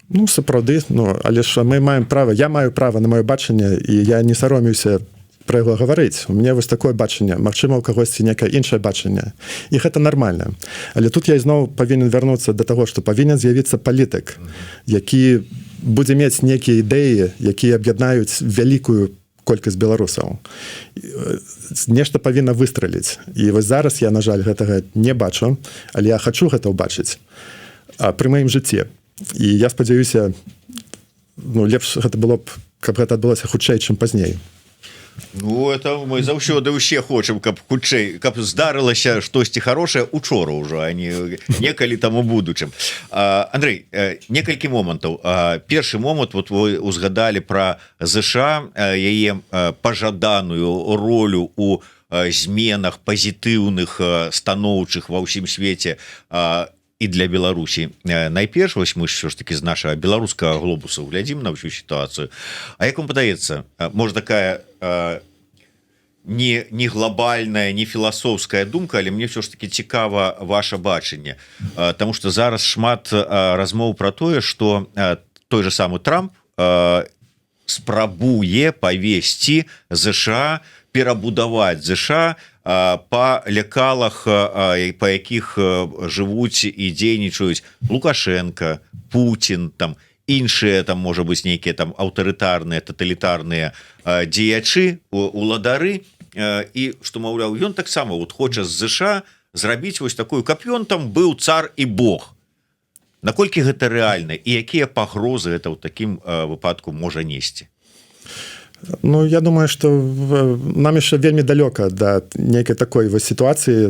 Ну, сапраўды, ну, але ж мы маем права, я маю права на маё бачанне, і я не саромеюся пра яго гаварыць. У мяне вось такое бачанне. Магчыма, у кагосьці некае іншае бачанне, і гэта нармальна. Але тут я ізноў павінен вярнуцца до таго, што павінен з'явіцца палітык, які будзе мець нейкія ідэі, якія аб'яднаюць вялікую колькасць беларусаў. Нешта павінна выстраліць. І вось зараз я, на жаль, гэтага не бачу, але я хачу гэта ўбачыць пры маім жыцці. І я спадзяюся, ну, лепш гэта было б, каб гэта адбылося хутчэй, чым пазней. Ну, это мы заўсёды ўсе хочам, каб хутчэй, каб здарылася штосьці хорошее учора ўжо, а не некалі там у будучым. Андрей, некалькі момантаў. Першы момант: вот вы узгадалі про ЗША, яе пажаданую ролю у зменах пазітыўных, станоўчых ва ўсім свеце. І для Беларусі найперш. Вось мы ўсё ж такі з нашага беларускага глобуса глядзім на ўсю сітуацыю. А як вам падаецца, можа, такая не глобальная, не філасофская думка, але мне ўсё ж такі цікава ваша бачанне, таму што зараз шмат размоў пра тое, што той же самы Трамп спрабуе павесці ЗША, перабудаваць ЗША па лекалах, па якіх жывуць і дзейнічаюць Лукашэнка, Пуцін, там іншыя, там, можа быць, нейкія там аўтарытарныя, таталітарныя дзеячы, уладары, і што, маўляў, ён таксама вот хоча з ЗША зрабіць вось такую, каб ён там быў цар і бог. Наколькі гэта рэальна і якія пагрозы это ў такім выпадку можа несці? Ну, я думаю, што нам яшчэ вельмі далёка да нейкай такой вось сітуацыі.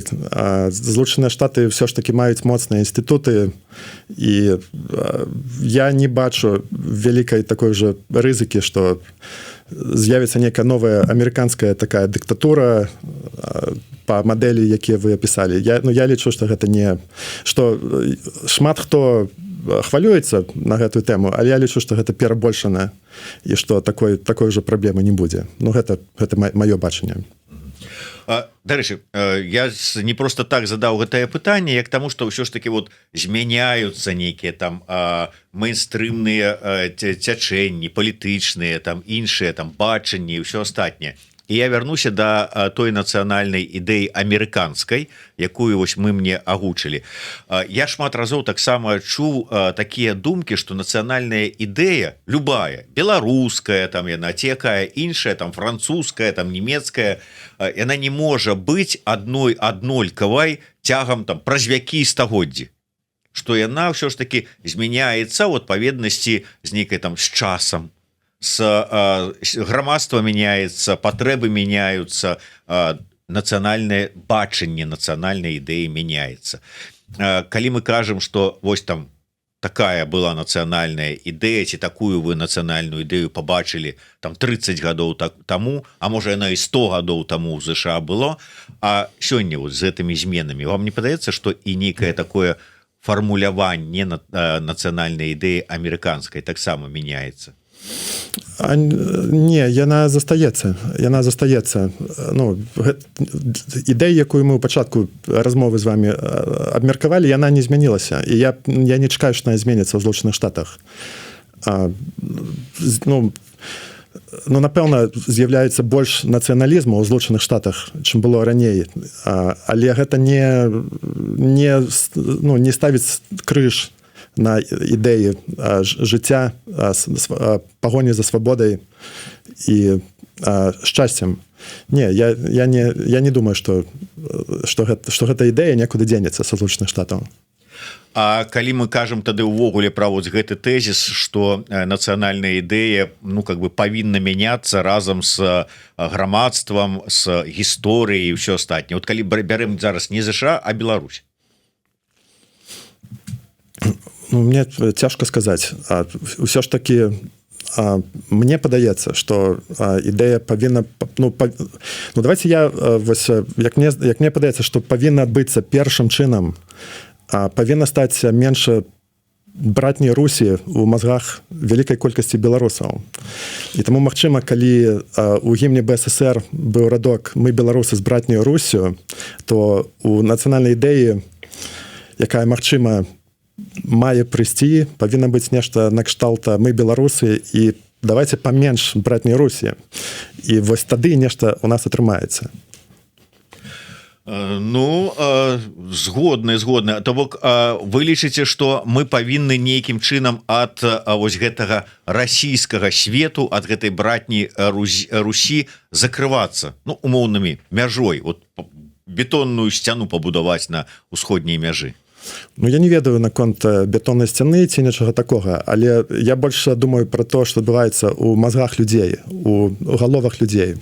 Злучаныя Штаты ўсё ж такі маюць моцныя інстытуты, і я не бачу вялікай такой же рызыкі, што з'явіцца некая новая амерыканская такая дыктатура па мадэлі, якія вы апісалі. Я, ну, я лічу, што гэта не, што шмат хто хвалюецца на гэтую тэму, але я лічу, што гэта перабольшана і што такой же праблемы не будзе. Ну, гэта маё бачанне. Дарэчы, я не просто так задаў гэтае пытанне, як таму, што ўсё ж такі вот змяняюцца нейкія там мейнстрымныя цячэнні палітычныя, там іншыя там бачанні і ўсё астатняе. І я вярнуся да той нацыянальнай ідэі амерыканскай, якую вось мы мне агучылі. Я шмат разоў таксама чуў такія думкі, што нацыянальная ідэя любая, беларуская там яна ці якая іншая, там французская, там нямецкая, яна не можа быць адной аднолькавай цягам там праз вякі, стагоддзі, што яна ўсё ж такі змяняецца ў адпаведнасці з нейкай там, з часам, с грамадства меняется, патрэбы меняются, нацыянальнае бачанне нацыянальнай ідэі меняется. Калі мы кажам, што вось там такая была нацыянальная ідэя ці такую вы нацыянальную ідэю побачылі там 30 гадоў так таму, а можа, яна і 100 гадоў таму ў ЗША было, а сёння вот з гэтымі зменамі, вам не падаецца, што і нейкае такое фармуляванне нацыянальнай ідэі амерыканскай таксама меняется? А, не, яна застаецца, яна застаецца. Ну, ідэя, якую мы ў пачатку размовы з вами абмеркавалі, яна не змянілася, і я не чакаю, што яна зменіцца ў Злучаных Штатах. Ну, напэўна, з'яўляецца больш нацыяналізму ў Злучаных Штатах, чым было раней, але гэта не, ну, не ставіць крыж на ідэі жыцця, пагоні за свабодай і шчасцем. Не, я не думаю, што гэта ідэя некуды дзенецца са Злучаных Штатаў. А калі мы кажам тады ўвогуле пра вось гэты тэзіс, што нацыянальная ідэя, ну, как бы павінна мяняцца разам с грамадствам, с гісторыяй і ўсё астатняе, вот калі бярэм зараз не ЗША, а Беларусь? Ну, мне цяжка сказаць. Ўсё ж такі мне падаецца, што ідэя павінна ну, ну, давайте я вось як мне падаецца, што павінна адбыцца першым чынам, павінна стаць менш братняй Русі у мазгах вялікай колькасці беларусаў. І таму, магчыма, калі у гімне БССР быў радок «Мы, беларусы, з братняй Руссю», то у нацыянальнай ідэі, якая, магчыма, мае прыйсці, павінна быць нешта накшталта «Мы, беларусы, і давайте паменш братняй Русі». І вось тады нешта у нас атрымаецца. Ну, згодны. То бок вы лічыце, што мы павінны нейкім чынам ад вось гэтага расійскага свету, ад гэтай братняй Русі закрывацца, ну, умоўнымі мяжой, вот бетонную сцяну пабудаваць на ўсходняй мяжы? Ну, я не ведаю наконт бетоннай сцяны ці нечага такога, але я больш думаю пра то, што адбываецца у мазгах людзей, у галовах людзей,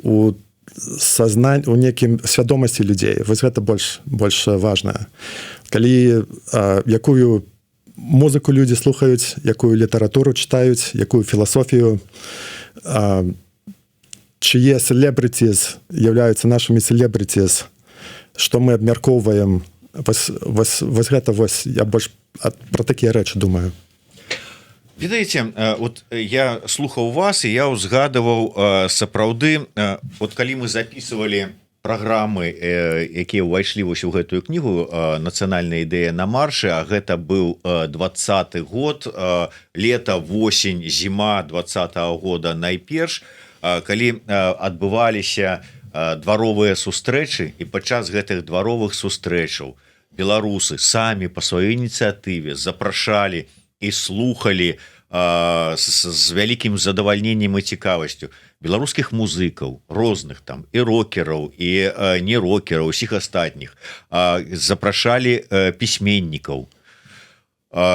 у сознань, у некім свядомасці людзей. Вось гэта больш важна, калі якую музыку людзі слухаюць, якую літаратуру чытаюць, якую філасофію, чые celebrities являются нашими celebrities, што мы абмяркоўваем. Вось гэта вось я больш про такія рэчы думаю. Ведаеце, вот я слухаў вас, і я узгадываў, сапраўды, вот калі мы записывали праграмы, якія ўвайшлі вось у гэтую кнігу «Нацыянальная ідэя на маршы», а гэта быў 20-ы год, лета, восень, зіма 20-го года найперш, калі адбываліся дваровыя сустрэчы, і падчас гэтых дваровых сустрэчаў беларусы самі па сваёй ініцыятыве запрашалі і слухали з вялікім задавальненнем і цікавасцю беларускіх музыкаў розных там, і рокераў, і не рокераў, усіх астатніх, запрашалі пісьменнікаў,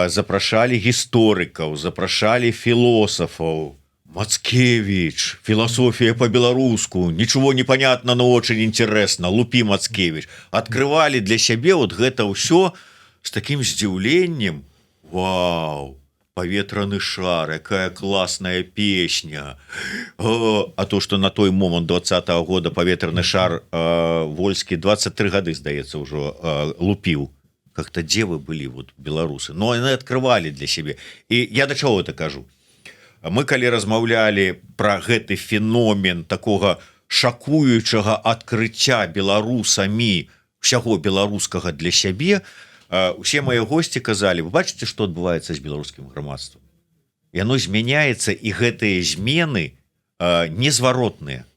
запрашалі гісторыкаў, запрашалі філосафаў. Мацкевич, философия по-беларуску, ничего не понятно, но очень интересно, лупи, Мацкевич. Открывали для сябе вот гэта ўсё с таким здзіўленнем: «Вау, паветраны шар, якая классная песня!» А то, что на той момант 20-го года «Паветраны шар» Вольскі 23 гады, здаецца, ўжо лупіў. Как-то дзе вы былі, вот, беларусы? Но яны открывали для сябе. І я до чаго это кажу: мы калі размаўлялі про гэты феномен такога шакуючага адкрыцця беларусамі усяго беларускага для сябе, усе мае госці казалі: «Вы бачыце, что адбываецца з беларускім грамадствам? Яно змяняецца, і гэтыя змены незваротныя».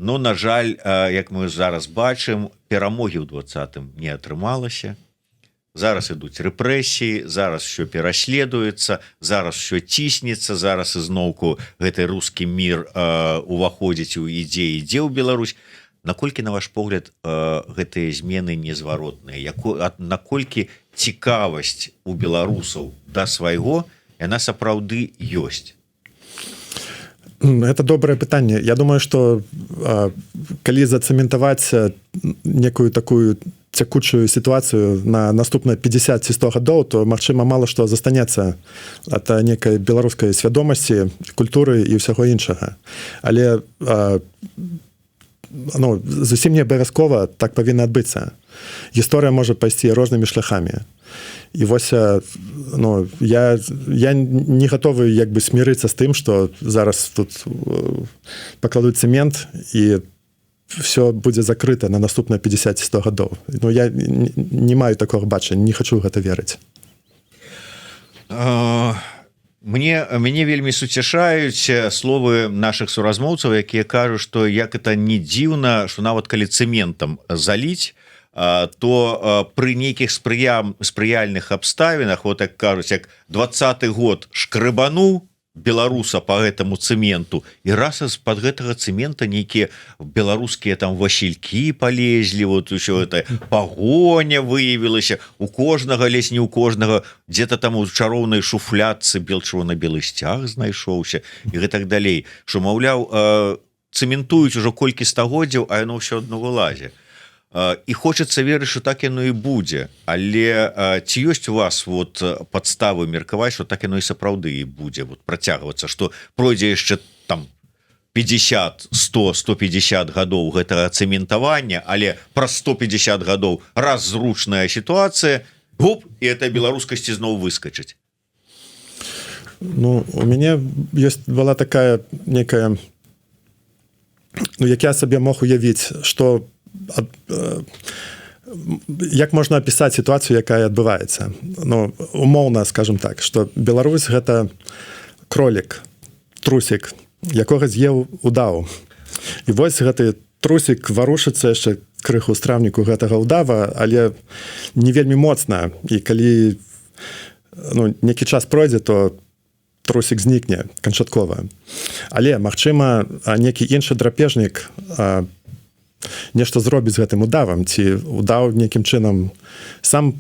Но, на жаль, як мы зараз бачым, перамогі ў 20-м не атрымалася. Зараз ідуць рэпрэсіі, зараз все пераследуецца, зараз все ціснецца, зараз ізноўку гэты русский мир уваходзіць у ідзе, ідзе ў Беларусь. Наколькі, на ваш погляд, гэтыя змены незваротныя, наколькі цікавасць у беларусаў да свайго, яна сапраўды ёсць? Это добрае пытанне. Я думаю, что калі зацэментаваць некую такую цякучую сітуацыю на наступныя 50 ці 100 гадоў, то, магчыма, мала што застанецца ад некай беларускай свядомасці, культуры і ўсяго іншага. Але ну, зусім не абавязкова так павінна адбыцца. Гісторыя можа пайсці рознымі шляхамі. І вось, ну, я не гатовы як бы смірыцца з тым, что зараз тут пакладуць цэмент і все будзе закрыта на наступныя 50-100 гадоў. Ну, я не маю такого бачання, не хочу гэта верыць. Мне вельмі суцяшаюць словы наших суразмоўцаў, якія кажуць, что, як это не дзіўна, что нават калі цэментам заліць, то пры нейкіх спрыяльных абставінах, вот як кажуць, як 20-ы год шкрыбануў беларуса по гэтаму цэменту, і раз з-под гэтага цэмента нейкія беларускія там васількі полезлі, вот усё это Пагоня выявілася у кожнага, ледзь не у кожнага где-то там у чароўнай шуфлядцы бел чырвона-белы сцяг знайшоўся і гэтак далей, что, маўляў, цэментуюць ужо колькі стагоддзяў, а яно ўсё адно вылазе. І хочется верыць, что так яно і будзе. Але ці ёсць у вас вот падставы меркаваць, что так яно і сапраўды і будзе вот працягвацца, что пройдзе яшчэ там 50, 100, 150 гадоў гэтага цэментавання, але праз 150 гадоў раз зручная сітуацыя, гуп, і эта беларускасць зноў выскочыць? Ну, у мяне ёсць была такая некая, ну, як я сабе мог уявіць, что як можна апісаць сітуацыю, якая адбываецца. Ну, умоўна, скажем так, что Беларусь — гэта кролик, трусик, якога з'еў удаў. І вось гэты трусик варушыцца яшчэ крыху страўніку гэтага удава, але не вельмі моцна, і калі, ну, некі час пройдзе, то трусик знікне канчаткова. Але, магчыма, некі іншы драпежнік нешта зробіць з гэтым удавам, ці удаў нейкім чынам сам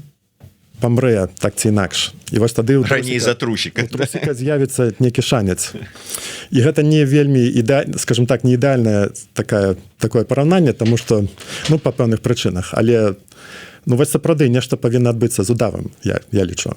памрэ так ці інакш, і вось тады раней за трусіка трусіка з'явіцца некі шанец. І гэта не вельмі іда, скажем так, не ідэальная такое параўнанне, тому что, ну, па пэўных прычынах, але, ну, вось сапраўды нешта павінна адбыцца з удавам, я лічу.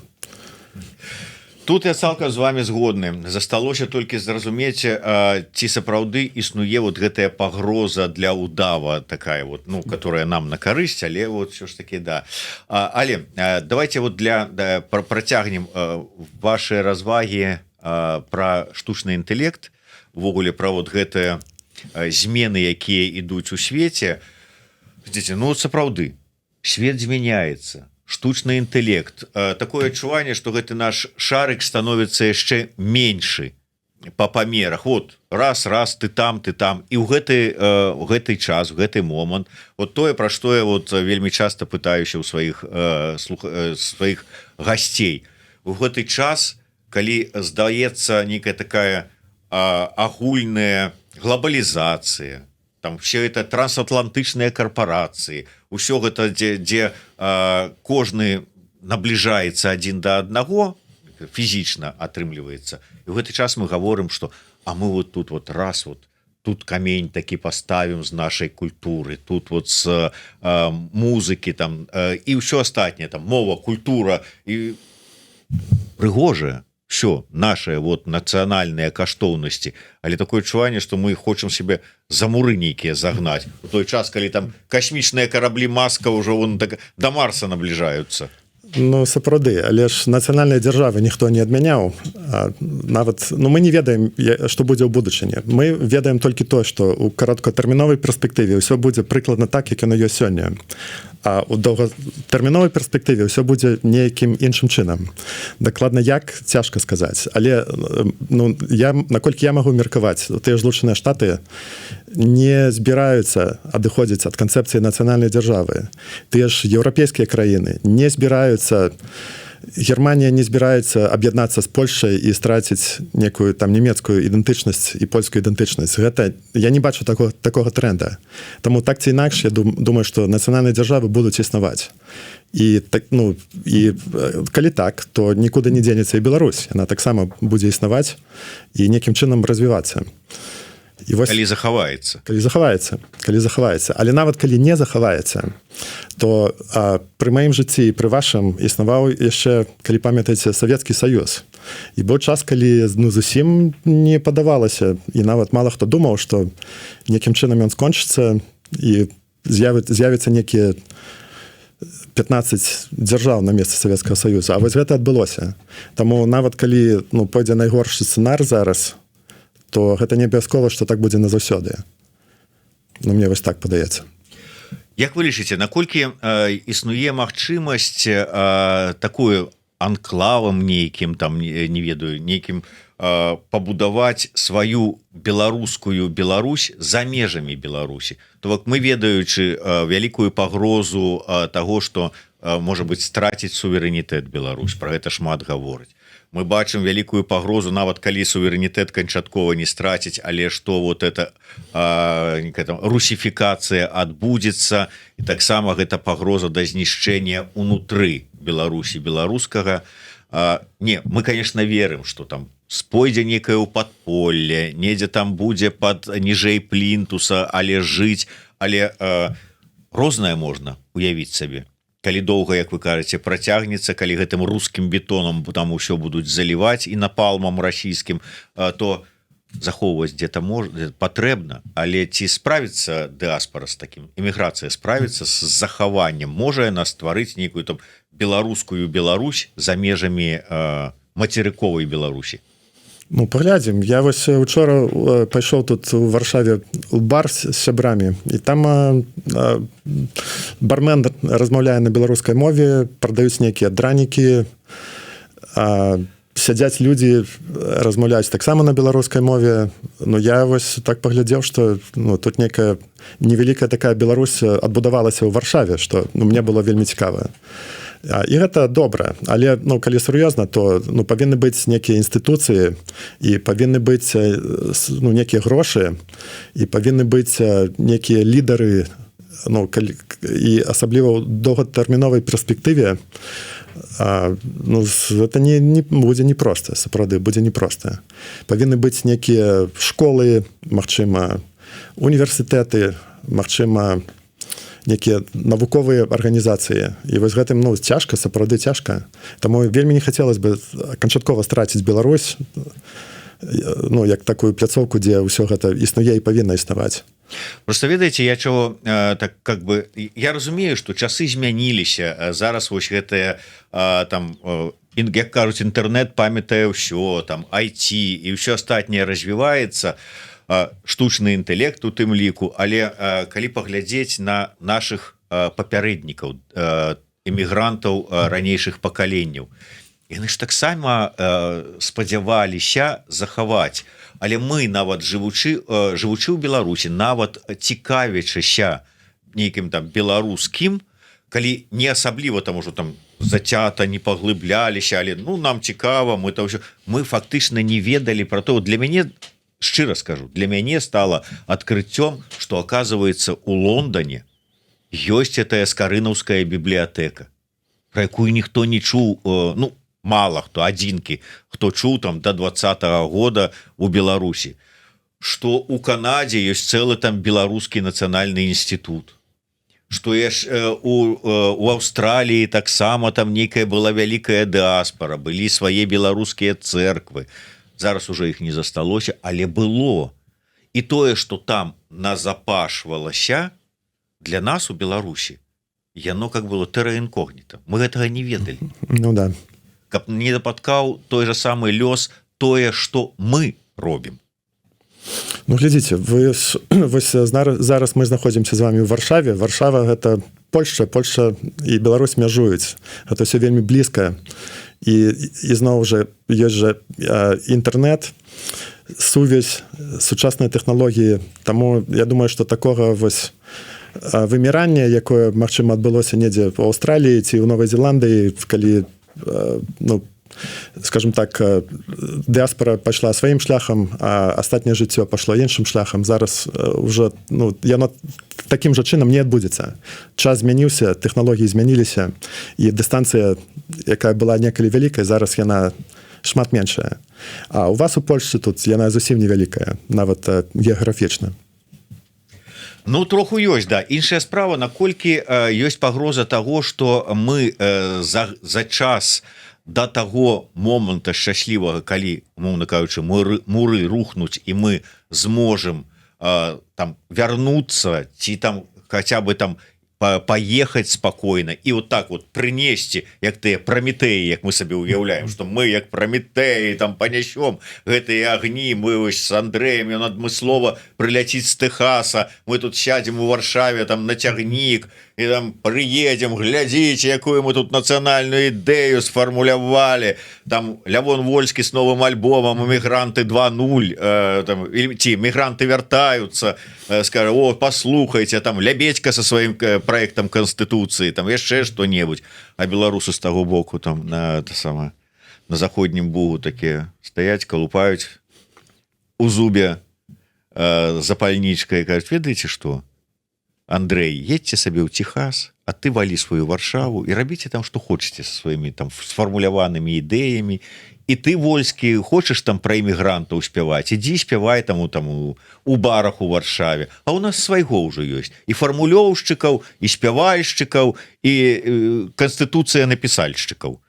Тут я цалкам з вами згодны. Засталося толькі зразумець, ці сапраўды існуе вот гэтая пагроза для удава такая вот, ну, которая нам на карысць, але вот все ж таки, да. Але давайте вот для да, працягнем ваши развагі про штучны інтэлект, увогуле про вот гэтыя змены, якія ідуць у свеце. Глядзіце, ну сапраўды свет змяняецца, штучны інтэлект, такое адчуванне, что гэты наш шарик становится яшчэ меншы по памерах. Вот раз, раз, ты там, ты там, і ў гэты час, в гэты момант, вот тое, про что я вот вельмі часто пытаюся у сваіх слух сваіх гасцей, у гэты час, калі здаецца, некая такая агульная глобалізацыя, там все это трансатлантычныя карпорацыі, ўсё гэта, дзе кожны набліжаецца адзін да аднаго фізічна, атрымліваецца, і ў гэты час мы гаворым, что а мы вот тут вот раз, вот тут камень такі поставим з нашай культуры, тут вот с музыкі там і ўсё астатняе, там мова, культура і прыгожая, все наши вот нацыянальныя каштоўнасці, але такое адчуванне, что мы хочам себе за муры нейкія загнаць у той час, калі там касмічныя караблі Маска ўжо вон так до Марса набліжаюцца. Ну, сапраўды, але ж нацыянальнай дзяржавы ніхто не адмяняў. Нават, ну, мы не ведаем, што будзе ў будучыні. Мы ведаем толькі то, што у кароткатэрміновай перспектыве ўсё будзе прыкладна так, як яно ёсць сёння, а у доўгатэрміновай перспектыве ўсё будзе нейкім іншым чынам. Дакладна як, цяжка сказаць, але ну, я, наколькі я магу меркаваць, тыя ж Злучаныя Штаты не збіраюцца адыходзіць ад канцэпцыі нацыянальнай дзяржавы, тыя ж еўрапейскія краіны не збіраюцца, Германія не збіраецца аб'яднацца з Польшай і страціць некую там нямецкую ідэнтычнасць і польскую ідэнтычнасць. Гэта я не бачу такога тренда. Таму так ці інакш, я думаю, што нацыянальныя дзяржавы будуць існаваць. І так, ну, і калі так, то нікуды не дзенецца і Беларусь, яна таксама будзе існаваць і некім чынам развівацца. І вось Калі захаваецца. Калі захаваецца, калі захаваецца. Але нават калі не захаваецца, то пры маім жыцці і пры вашым існаваў яшчэ, калі памятаеце, Савецкі Саюз, і быў час, калі, ну, зусім не падавалася і нават мала хто думаў, што некім чынам ён скончыцца і з'явіцца некія 15 дзяржаў на месцы Савецкага Саюза. А вось гэта адбылося. Таму нават калі, ну, пойдзе найгоршы сцэнар зараз, то гэта не абавязкова, што так будзе назаўсёды. Ну, мне вось так падаецца. Як вы лічыце, наколькі існуе магчымасць такую анклавам нейкім там, не ведаю, нейкім пабудаваць сваю беларускую Беларусь за межамі Беларусі? То бок мы, ведаючы вялікую пагрозу таго, что можа быть, страціць суверэнітэт Беларусь, про гэта шмат гаворыць, мы бачым вялікую пагрозу, нават калі суверэнітэт канчаткова не страціць, але что вот это некая там русіфікацыя адбудзецца, і таксама гэта пагроза да знішчэння унутры Беларусі беларускага. Не, мы, конечно, верым, что там спойдзе некае ў падполле, недзе там будзе под ніжэй плінтуса, але жыць, але рознае можна уявіць сабе, калі доўга, як вы кажаце, працягнецца, калі гэтым рускім бетонам там усё будуць заліваць і напалмам расійскім, то захоўваць где-то можна, патрэбна, але ці справіцца дыаспора з таким, эміграцыя справіцца з захаваннем, можа яна стварыць нейкую там беларускую Беларусь за межамі мацерыковай Беларусі? Ну, паглядзім. Я вось учора пайшоў тут у Варшаве у бар з сябрамі, і там бармен размаўляе на беларускай мове, прадаюць нейкія дранікі, сядзяць людзі, размаўляюць таксама на беларускай мове. Ну, я вось так паглядзеў, что, ну, тут некая невялікая такая Беларусь адбудавалася ў Варшаве, что, ну, мне было вельмі цікава. І гэта добра. Але, ну, калі сур'ёзна, то, ну, павінны быць нейкія інстытуцыі і павінны быць ну, некія грошы, і павінны быць некія лідары. Ну, калі, і асабліва ў доўгатэрміновай перспектыве, ну, гэта не будзе непросто, сапраўды будзе непросто. Павінны быць некія школы, магчыма, універсітэты, магчыма, некія навуковыя арганізацыі. І вось гэтым, ну, цяжка, сапраўды цяжка. Таму вельмі не хацелось бы канчаткова страціць Беларусь, ну, як такую пляцоўку, дзе ўсё гэта існуе і павінна існаваць. Просто, ведаеце, я чего так, как бы, я разумею, что часы змяніліся. Зараз вось гэтыя там, як кажуць, інтэрнет памятае ўсё, там IT і ўсё астатняе развіваецца, штучны інтэлект у тым ліку. Але калі паглядзець на наших папярэднікаў, эмігрантаў ранейшых пакаленняў, яны ж таксама спадзяваліся захаваць. Але мы, нават жывучы ў Беларусі, нават цікавячыся нейкім там беларускім, калі не асабліва там ужо там зацята не паглыбляліся, але, ну, нам цікава, мы там ўсё, мы фактычна не ведалі про то. Для мяне, шчыра скажу, для мяне стало адкрыццём, что, оказывается, у Лондоне ёсць этая Скарынаўская бібліятэка, про якую ніхто не чуў, ну, мало хто, адзінкі хто чуў там до 20-го года у Беларусі, что у Канадзе ёсць цэлы там беларускі нацыянальны інстытут, что я ж у Аўстраліі таксама там нейкая была вялікая дыаспора, былі свае беларускія церквы, зараз уже іх не засталося, але было. І тое, что там назапашвалася, для нас у Беларусі яно как было тэра інкогніта, мы гэтага не ведалі. Ну да. Каб не напаткаў той же самы лёс тое, что мы робім. Ну, глядзіце, вы вось зараз мы знаходзімся з вами ў Варшаве. Варшава — гэта Польша, Польша і Беларусь мяжуюць, это все вельмі блізка. І ізноў жа, ёсць жа інтэрнет, сувязь, сучасныя тэхналогіі. Таму я думаю, что такога вось вымірання, якое, магчыма, адбылося недзе ў Аўстраліі ці ў Новай Зеландыі, калі, ну, скажем так, дыаспора пайшла сваім шляхам, а астатняе жыццё пашло іншым шляхам, зараз уже, ну, яно такім жа чынам не адбудзецца. Час змяніўся, тэхналогіі змяніліся, і дыстанцыя, якая была некалі вялікая, зараз яна шмат меншая. А у вас у Польшчы тут яна зусім невялікая, нават геаграфічна. Ну, троху ёсць, да. Іншая справа, наколькі ёсць пагроза того, что мы за час до таго моманта шчаслівага, калі, умоўна кажучы, муры рухнуць і мы зможам там вярнуцца ці там хотя бы там поехать спокойно и вот так вот прынесці, як тыя Праметэі, як мы сабе уяўляем, что мы, як Праметэі, там панясём гэтыя агні. Мы вось с Андреем, ён адмыслова прыляціць з Тэхаса, мы тут сядзем у Варшаве там на цягнік і там прыедем: глядзіце, якую мы тут нацыянальную ідэю сфармулявалі. Там Лявон Вольскі с новым альбомом «Эмігранты 2.0», там, ці «Мігранты вяртаюцца», скажа: «О, послухайте». Там Лябедька со сваім проектом конституции, там яшчэ что-небудзь. А беларусы з таго боку там, на то самое, на Заходнім Бугу такія стаяць, калупаюць у зубе запальнічкай, кажуць: «Ведаеце что, Андрей, едьте сабе ў Техас, а ты валі сваю Варшаву і рабіце там что хочаце со сваімі там сфармуляванымі ідэямі. І ты, Вольскі, хочаш там пра імігрантаў спяваць, ідзі спявай там у барах у Варшаве, а у нас свайго ўжо ёсць і фармулёўшчыкаў, і спявальшчыкаў, і канстытуцыя напісальшчыкаў».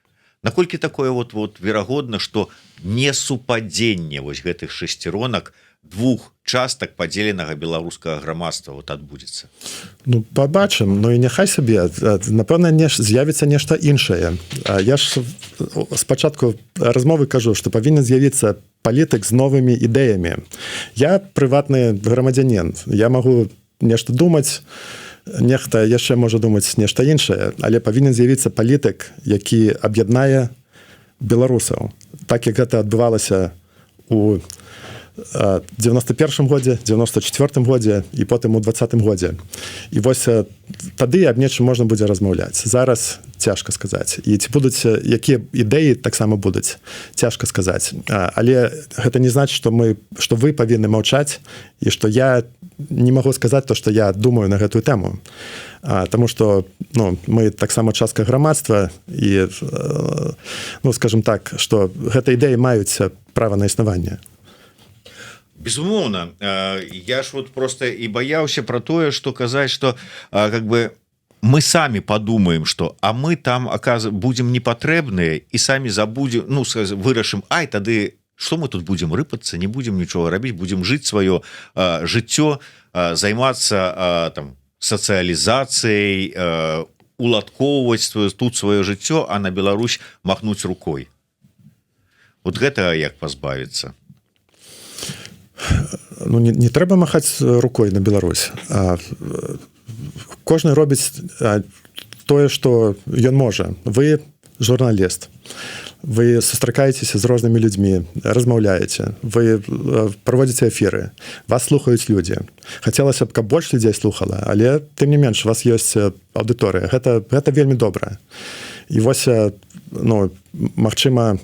Наколькі такое вот верагодна, что несупадзенне вось гэтых шасціронак двух частак падзеленага беларускага грамадства вот адбудзецца? Ну, побачым. Ну і няхай сабе, напэўна, не з'явіцца нешта іншае. Я ж спачатку размовы кажу, што павінен з'явіцца палітык з новымі ідэямі. Я прыватны грамадзянін, я магу нешта думаць, нехта яшчэ можа думаць нешта іншае, але павінен з'явіцца палітык, які аб'яднае беларусаў, так як гэта адбывалася у 91 годзе, 94 годзе і потым у 20-м годзе. І вось тады аб нечым можна будзе размаўляць. Зараз цяжка сказаць. І ці будуць, якія ідэі таксама будуць, цяжка сказаць. Але гэта не значыць, что вы павінны маўчаць і што я не магу сказаць то, што я думаю на гэтую тэму. Таму что, ну, мы таксама частка грамадства і, ну, скажем так, что гэта ідэі маюць права на існаванне. Безумоўна, я ж вот просто і баяўся про тое, что казаць, что как бы мы самі подумаем, что а мы там будем непатрэбныя і самі забудем, ну, вырашым: ай, тады что мы тут будем рыпацца, не будем нічога рабіць, будем жыць сваё жыццё, займацца там сацыялізацыяй, уладкоўваць сваё тут сваё жыццё, а на Беларусь махнуць рукой. Вот гэта як пазбавіцца? Ну, не трэба махаць рукой на Беларусь. Кожны робіць тое, что ён можа. Вы журналіст, вы сустракаецеся з рознымі людзьмі, размаўляеце, вы праводзіце эфіры, вас слухаюць людзі. Хацелася б, каб больш людзей слухала, але тым не менш у вас ёсць аўдыторыя. Гэта вельмі добра. І вось, ну, магчыма,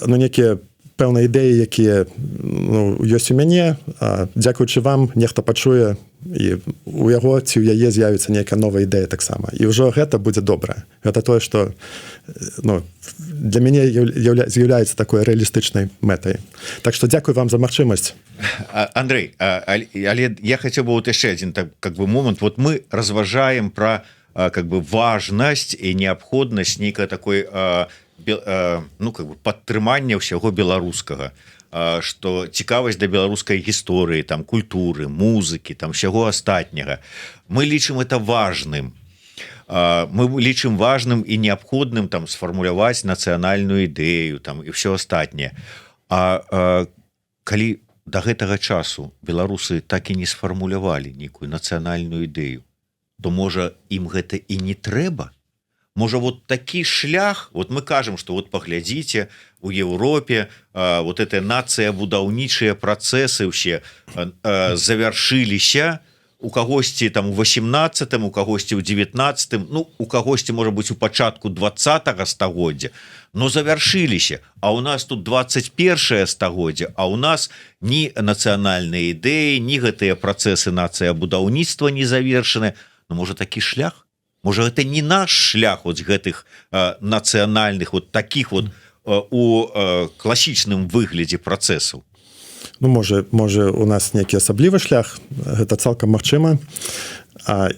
ну, некія пэўныя ідэі, якія, ну, ёсць у мяне, дзякуючы вам, нехта пачуе, і у яго ці ў яе з'явіцца нейкая новая ідэя таксама, і ўжо гэта будзе добра. Гэта тое, что, ну, для мяне з'яўляецца такой рэалістычнай мэтай. Так что дзякую вам за магчымасць. Андрей, але я хотел бы вот яшчэ один так как бы момант. Вот мы разважаем про как бы важнасць і неабходнасць нейкай такой ну, как бы падтрымання ўсяго беларускага, что цікавасць да беларускай гісторыі, там, культуры, музыкі, там, усяго астатняга, мы лічым это важным. Мы лічым важным і неабходным там сфармуляваць нацыянальную ідэю там і все астатняе. А калі до гэтага часу беларусы так і не сфармулявалі нейкую нацыянальную ідэю, то, можа, ім гэта і не трэба? Можа, вот такі шлях? Вот мы кажам, что вот паглядзіце, у Европе вот это нацыябудаўнічыя працэсы ўсе завяршыліся у кагосьці там у 18, у кагосьці ў 19, ну, у кагосьці, можа быть, у пачатку 20 стагоддзя, но завяршыліся. А у нас тут 21 стагоддзя, а у нас ні нацыянальныя ідэі, ні гэтыя працэсы нацыябудаўніцтва не завершаны. Ну, можа, такі шлях? Можа, гэта не наш шлях, вот гэтых нацыянальных вот таких вот у класічным выглядзе працэсаў? Ну, можа, у нас нейкі асаблівы шлях, гэта цалкам магчыма.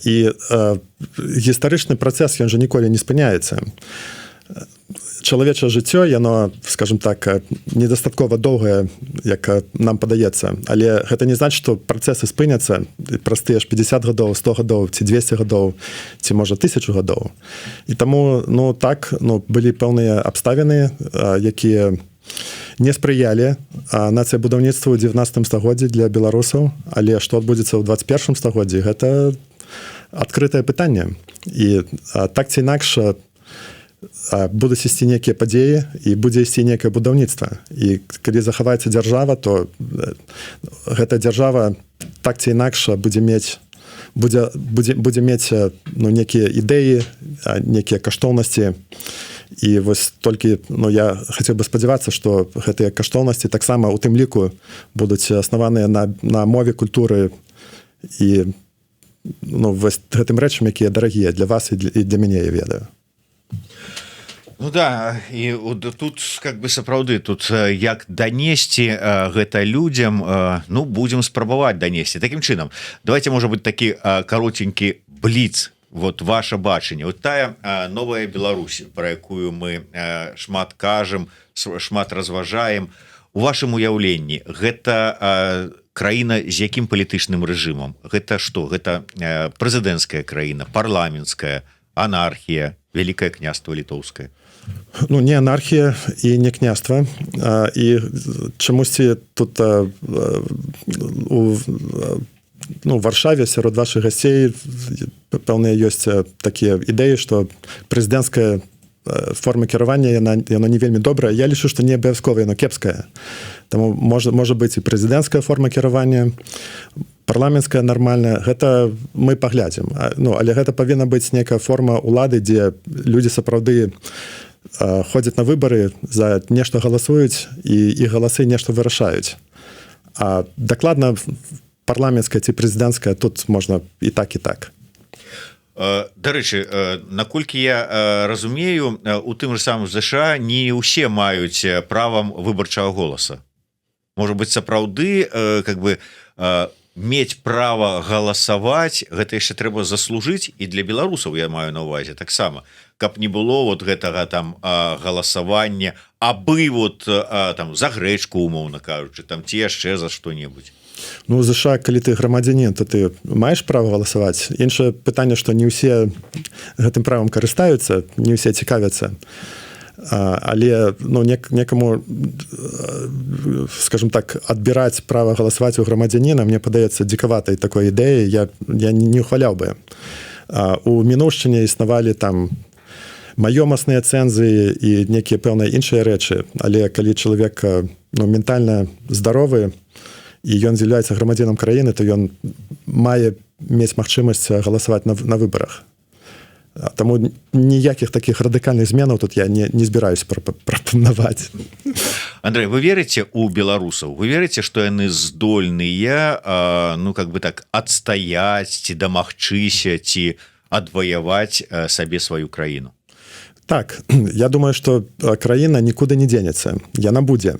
І гістарычны працэс, ён жа ніколі не спыняецца. Чалавечае жыццё, яно, скажем так, недастаткова доўгае, як нам падаецца, але гэта не значит, что працэсы спыняцца праз тыя ж 50 гадоў, 100 гадоў ці 200 гадоў, ці, можа, 1000 гадоў. І таму, ну, так, ну, былі пэўныя абставіны, якія не спрыялі нацыябудаўніцтву ў 19 стагоддзі для беларусаў, але што адбудзецца ў 21 стагоддзі, гэта адкрытае пытанне. І так ці інакш будуць ісці нейкія падзеі і будзе ісці нейкае будаўніцтва. І калі захаваецца дзяржава, то гэта дзяржава так ці інакш будзе мець, ну, некія ідэі, некія каштоўнасці. І вось толькі, ну, я хацеў бы спадзявацца, што гэтыя каштоўнасці таксама у тым ліку будуць аснаваныя на мове, культуры і, ну, вось гэтым рэчам, якія дарагія для вас і для мяне, я ведаю. Ну да, і тут как бы сапраўды тут як данесці гэта людзям? Ну, будем спрабаваць данесці таким чынам. Давайте, можа быть, такі каротенькі бліц. Вот ваше бачанне, вот тая новая Беларусь, про якую мы шмат кажам, шмат разважаем, у вашым уяўленні гэта краіна з якім палітычным рэжымам? Гэта что? Гэта прэзідэнцкая краіна, парламенцкая, анархія, Вялікае Княства Літоўскае? Ну, не анархія і не княства. І чамусьці тут у, ну, Варшаве сярод ваших гасцей пэўныя ёсць такія ідэі, што прэзідэнцкая форма кіравання, яна не вельмі добрая. Я лічу, што не абавязкова яно кепская. Таму можа быць і прэзідэнцкая форма кіравання, парламенцкая нармальная, гэта мы паглядзім. Ну, але гэта павінна быць некая форма улады, дзе людзі сапраўды ходзяць на выбары, за нешта галасуюць і іх галасы нешта вырашаюць. А дакладна парламенцкая ці прэзідэнцкая, тут можна і так, і так. Дарэчы, наколькі я разумею, у тым же самым ЗША не ўсе маюць правам выбарчага голаса. Может быть, сапраўды как бы мець права галасаваць, гэта яшчэ трэба заслужыць, і для беларусаў, я маю на увазе, таксама, каб не было вот гэтага там галасавання абы вот там за грэчку, умоўна кажучы, там ці яшчэ за что-нибудь. Ну, ЗША, калі ты грамадзянін, то ты маеш права галасаваць. Іншае пытанне, што не ўсе гэтым правам карыстаюцца, не ўсе цікавяцца, але, ну, некаму, скажем так, адбіраць права галасаваць у грамадзяніна, мне падаецца дзікаватай такой ідэі, я не ухваляў бы. У мінуўшчыне існавалі там маёмасныя цэнзы і некія пэўныя іншыя рэчы, але калі чалавек, ну, ментальна здаровы і ён з'яўляецца грамадзянам краіны, то ён мае мець магчымасць галасаваць на выбарах. Таму ніякіх такіх радыкальных зменаў тут я не збіраюсь прапанаваць. Андрей, вы верыце у беларусаў? Вы верыце, что яны здольныя, ну, как бы так, адстаяць ці дамагчыся, ці адваяваць сабе сваю краіну? Так, я думаю, что краіна нікуды не дзенецца, яна будзе,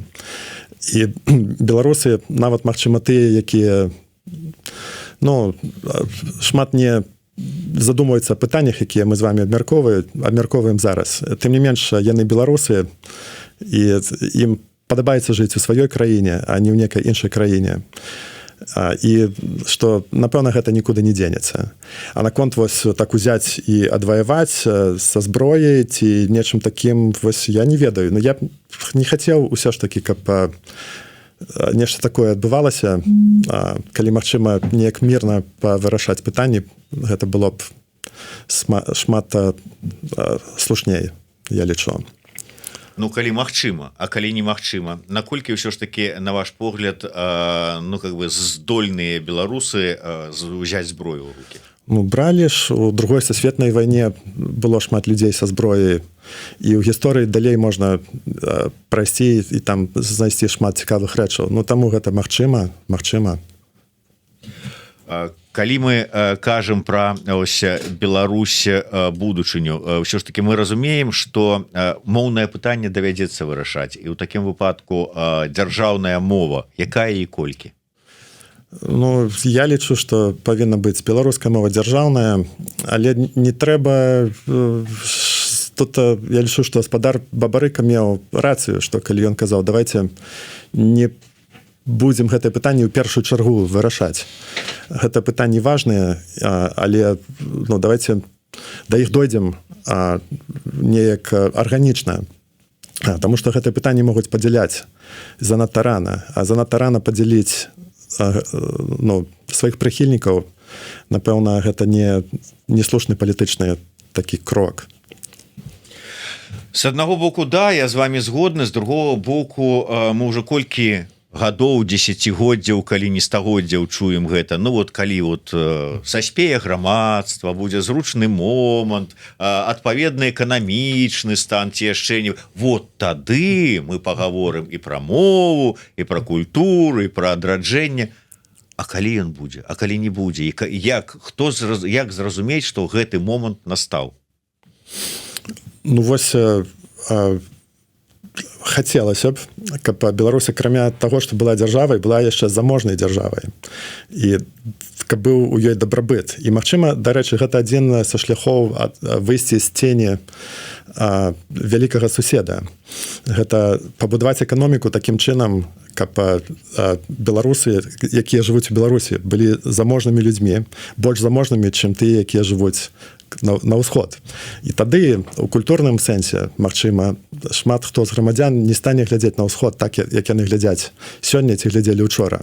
і беларусы, нават, магчыма, тыя, якія, ну, шмат не задумваюцца пытаннях, якія мы з вами абмяркоўваем зараз, тым не менш яны беларусы, і ім падабаецца жыць у сваёй краіне, а не ў некай іншай краіне, і што, напэўна, гэта нікуды не дзенецца. А наконт вось так узяць і адваяваць са зброяй ці нечым такім, вось я не ведаю, но я б не хацеў усё ж таки, каб нешта такое адбывалася. Калі магчыма неяк мірна павырашаць пытанні, гэта было б шмат слушней, я лічу. Ну, калі магчыма, а калі немагчыма, наколькі ўсё ж таки, на ваш погляд, ну, как бы, здольныя беларусы узяць зброю ў руки? Ну, бралі ж у Другой сусветнай вайне, было шмат людзей са зброяй, і ў гісторыі далей можна прайсці і там знайсці шмат цікавых рэчаў. Ну, таму гэта магчыма, магчыма. Калі мы кажам про ось Беларусь будучыню, ўсё ж таки мы разумеем, что моўнае пытанне давядзецца вырашаць, і ў такім выпадку дзяржаўная мова якая і колькі? Ну, я лічу, что павінна быць беларуская мова дзяржаўная, але не трэба тут, я лічу, что спадар Бабарыка меў рацыю, что калі ён казаў: «Давайте не будзем гэтае пытанне ў першую чаргу вырашаць». Гэта пытанні важныя, але, ну, давайте да іх дойдзем неяк арганічна. Таму что гэтае пытанне могуць падзяляць занадта рана, а занадта рана падзяліць, ну, сваіх прыхільнікаў, напэўна, гэта не неслушны палітычны такі крок. С аднаго боку, да, я з вами згодны, з другого боку, мы уже колькі гадоў, десятгоддзяў, калі не стагоддзяў, чуем гэта: ну вот калі вот саспее грамадства, будзе зручны момант, адпаведны эканамічны стан ці яшчэ не, вот тады мы пагаворым і пра мову, і пра культуру, і пра адраджэнне. А калі ён будзе, а калі не будзе, і як хто як зразумець, что гэты момант настаў? Ну вось, хацелася б, каб Беларусь, акрамя таго, што была дзяржавай, была яшчэ заможнай дзяржавай і каб быў у ёй дабрабыт. І, магчыма, дарэчы, гэта адзін са шляхоў выйсці з цені вялікага суседа, гэта пабудаваць эканоміку такім чынам, каб беларусы, якія жывуць у Беларусі, былі заможнымі людзьмі, больш заможнымі, чым тыя, якія жывуць на ўсход. І тады у культурным сэнсе, магчыма, шмат хто з грамадзян не стане глядзець на ўсход так, як яны глядзяць сёння ці глядзелі учора.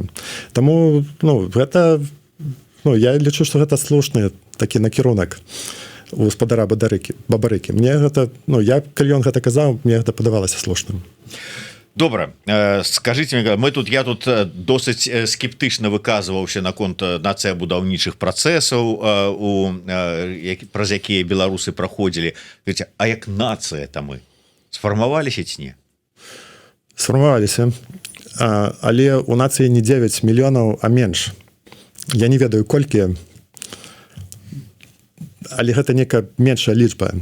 Таму, ну, гэта, ну, я лічу, што гэта слушны такі накірунак у спадара Бабарыкі. Мне гэта, ну, я, калі ён гэта казаў, мне гэта падавалася слушным. Добра, скажите мне, мы тут я тут досыць скептычна выказваўся наконт нацыябудаўнічых працэсаў, у праз якія беларусы праходзілі. А як нацыя там мы сфармаваліся ці не? Сфармаваліся, але у нацыі не 9 мільёнаў, а менш. Я не ведаю колькі, але гэта некая меншая лічба.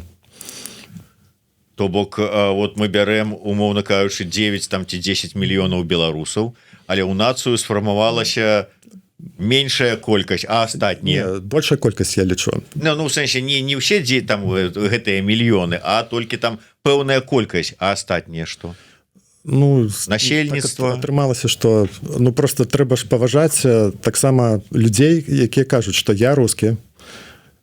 То бок вот мы бярэм, умоўна кажучы, 9 там ці 10 мільёнаў беларусаў, але ў нацыю сфармавалася меншая колькасць, а астатнія? Не, большая колькасць, я лічу. Ну, у сэнсе не ўсе дзе там гэтыя мільёны, а толькі там пэўная колькасць. А астатнія что? Ну, Насельніцтва. так атрымалася, что, ну, просто трэба ж паважаць таксама людзей, якія кажуць, что я рускі.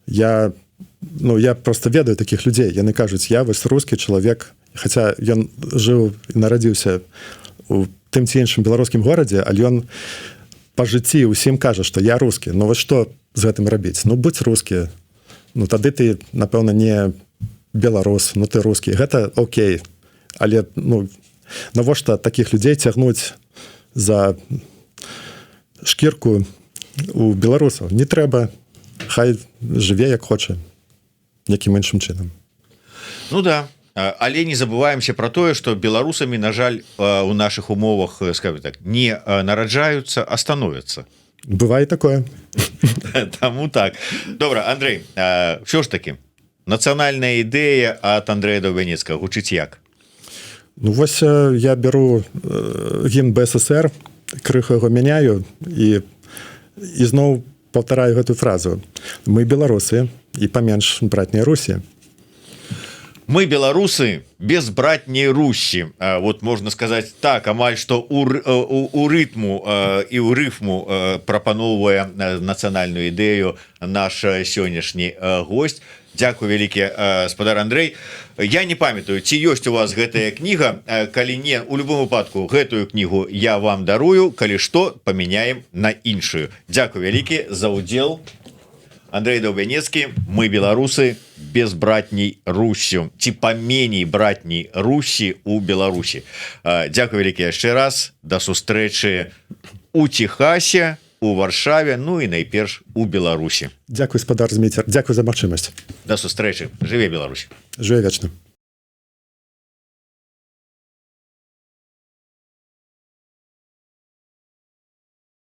Я, ну, я просто ведаю таких людзей, яны кажуць: «Я вось рускі чалавек», хотя ён жыў і нарадзіўся у тым ці іншым беларускім горадзе, але ён па жыцці усім кажа, что я рускі. Ну вот что з гэтым рабіць? Ну, будь рускі, ну, тады ты, напэўна, не беларус, ну, ты рускі, гэта окей. Але, ну, навошта таких людзей цягнуць за шкірку у беларусаў? Не трэба, хай жыве як хоча, якім іншым чынам. Ну да. Але не забываемся про тое, что беларусамі, на жаль, у наших умовах, скажем так, не нараджаюцца, а становятся. Бывае такое. Таму так, добра, Андрей, ўсё ж таки нацыянальная ідэя от Андрея Даўбянецкага гучыць як? Ну вось я беру гімн БССР, крыху яго мяняю і ізноў паўтараю гэтую фразу: «Мы беларусы і паменш братняй Русі». Мы беларусы без братняй Русі. Вот можно сказать так, амаль что у рытму і ў рыфму прапаноўвае нацыянальную ідэю наш сённяшні гость. Дякую вялікі, спадар Андрей. Я не памятаю, ці ёсць у вас гэтая кніга. Калі не, у любом выпадку гэтую кнігу я вам дарую, калі што, памяняем на іншую. Дякую вялікі за удзел. Андрей Даўбянецкі, «Мы беларусы без братняй Русю» ці паменей братняй Русі у Беларусі. Дякую вялікі яшчэ раз. Да сустрэчы у Техасе, у Варшаве, ну і найперш у Беларусі. Дякую, спадар Зміцер, дякую за магчымасць. Да сустрэчы. Жыве Беларусь! Жыве вечна!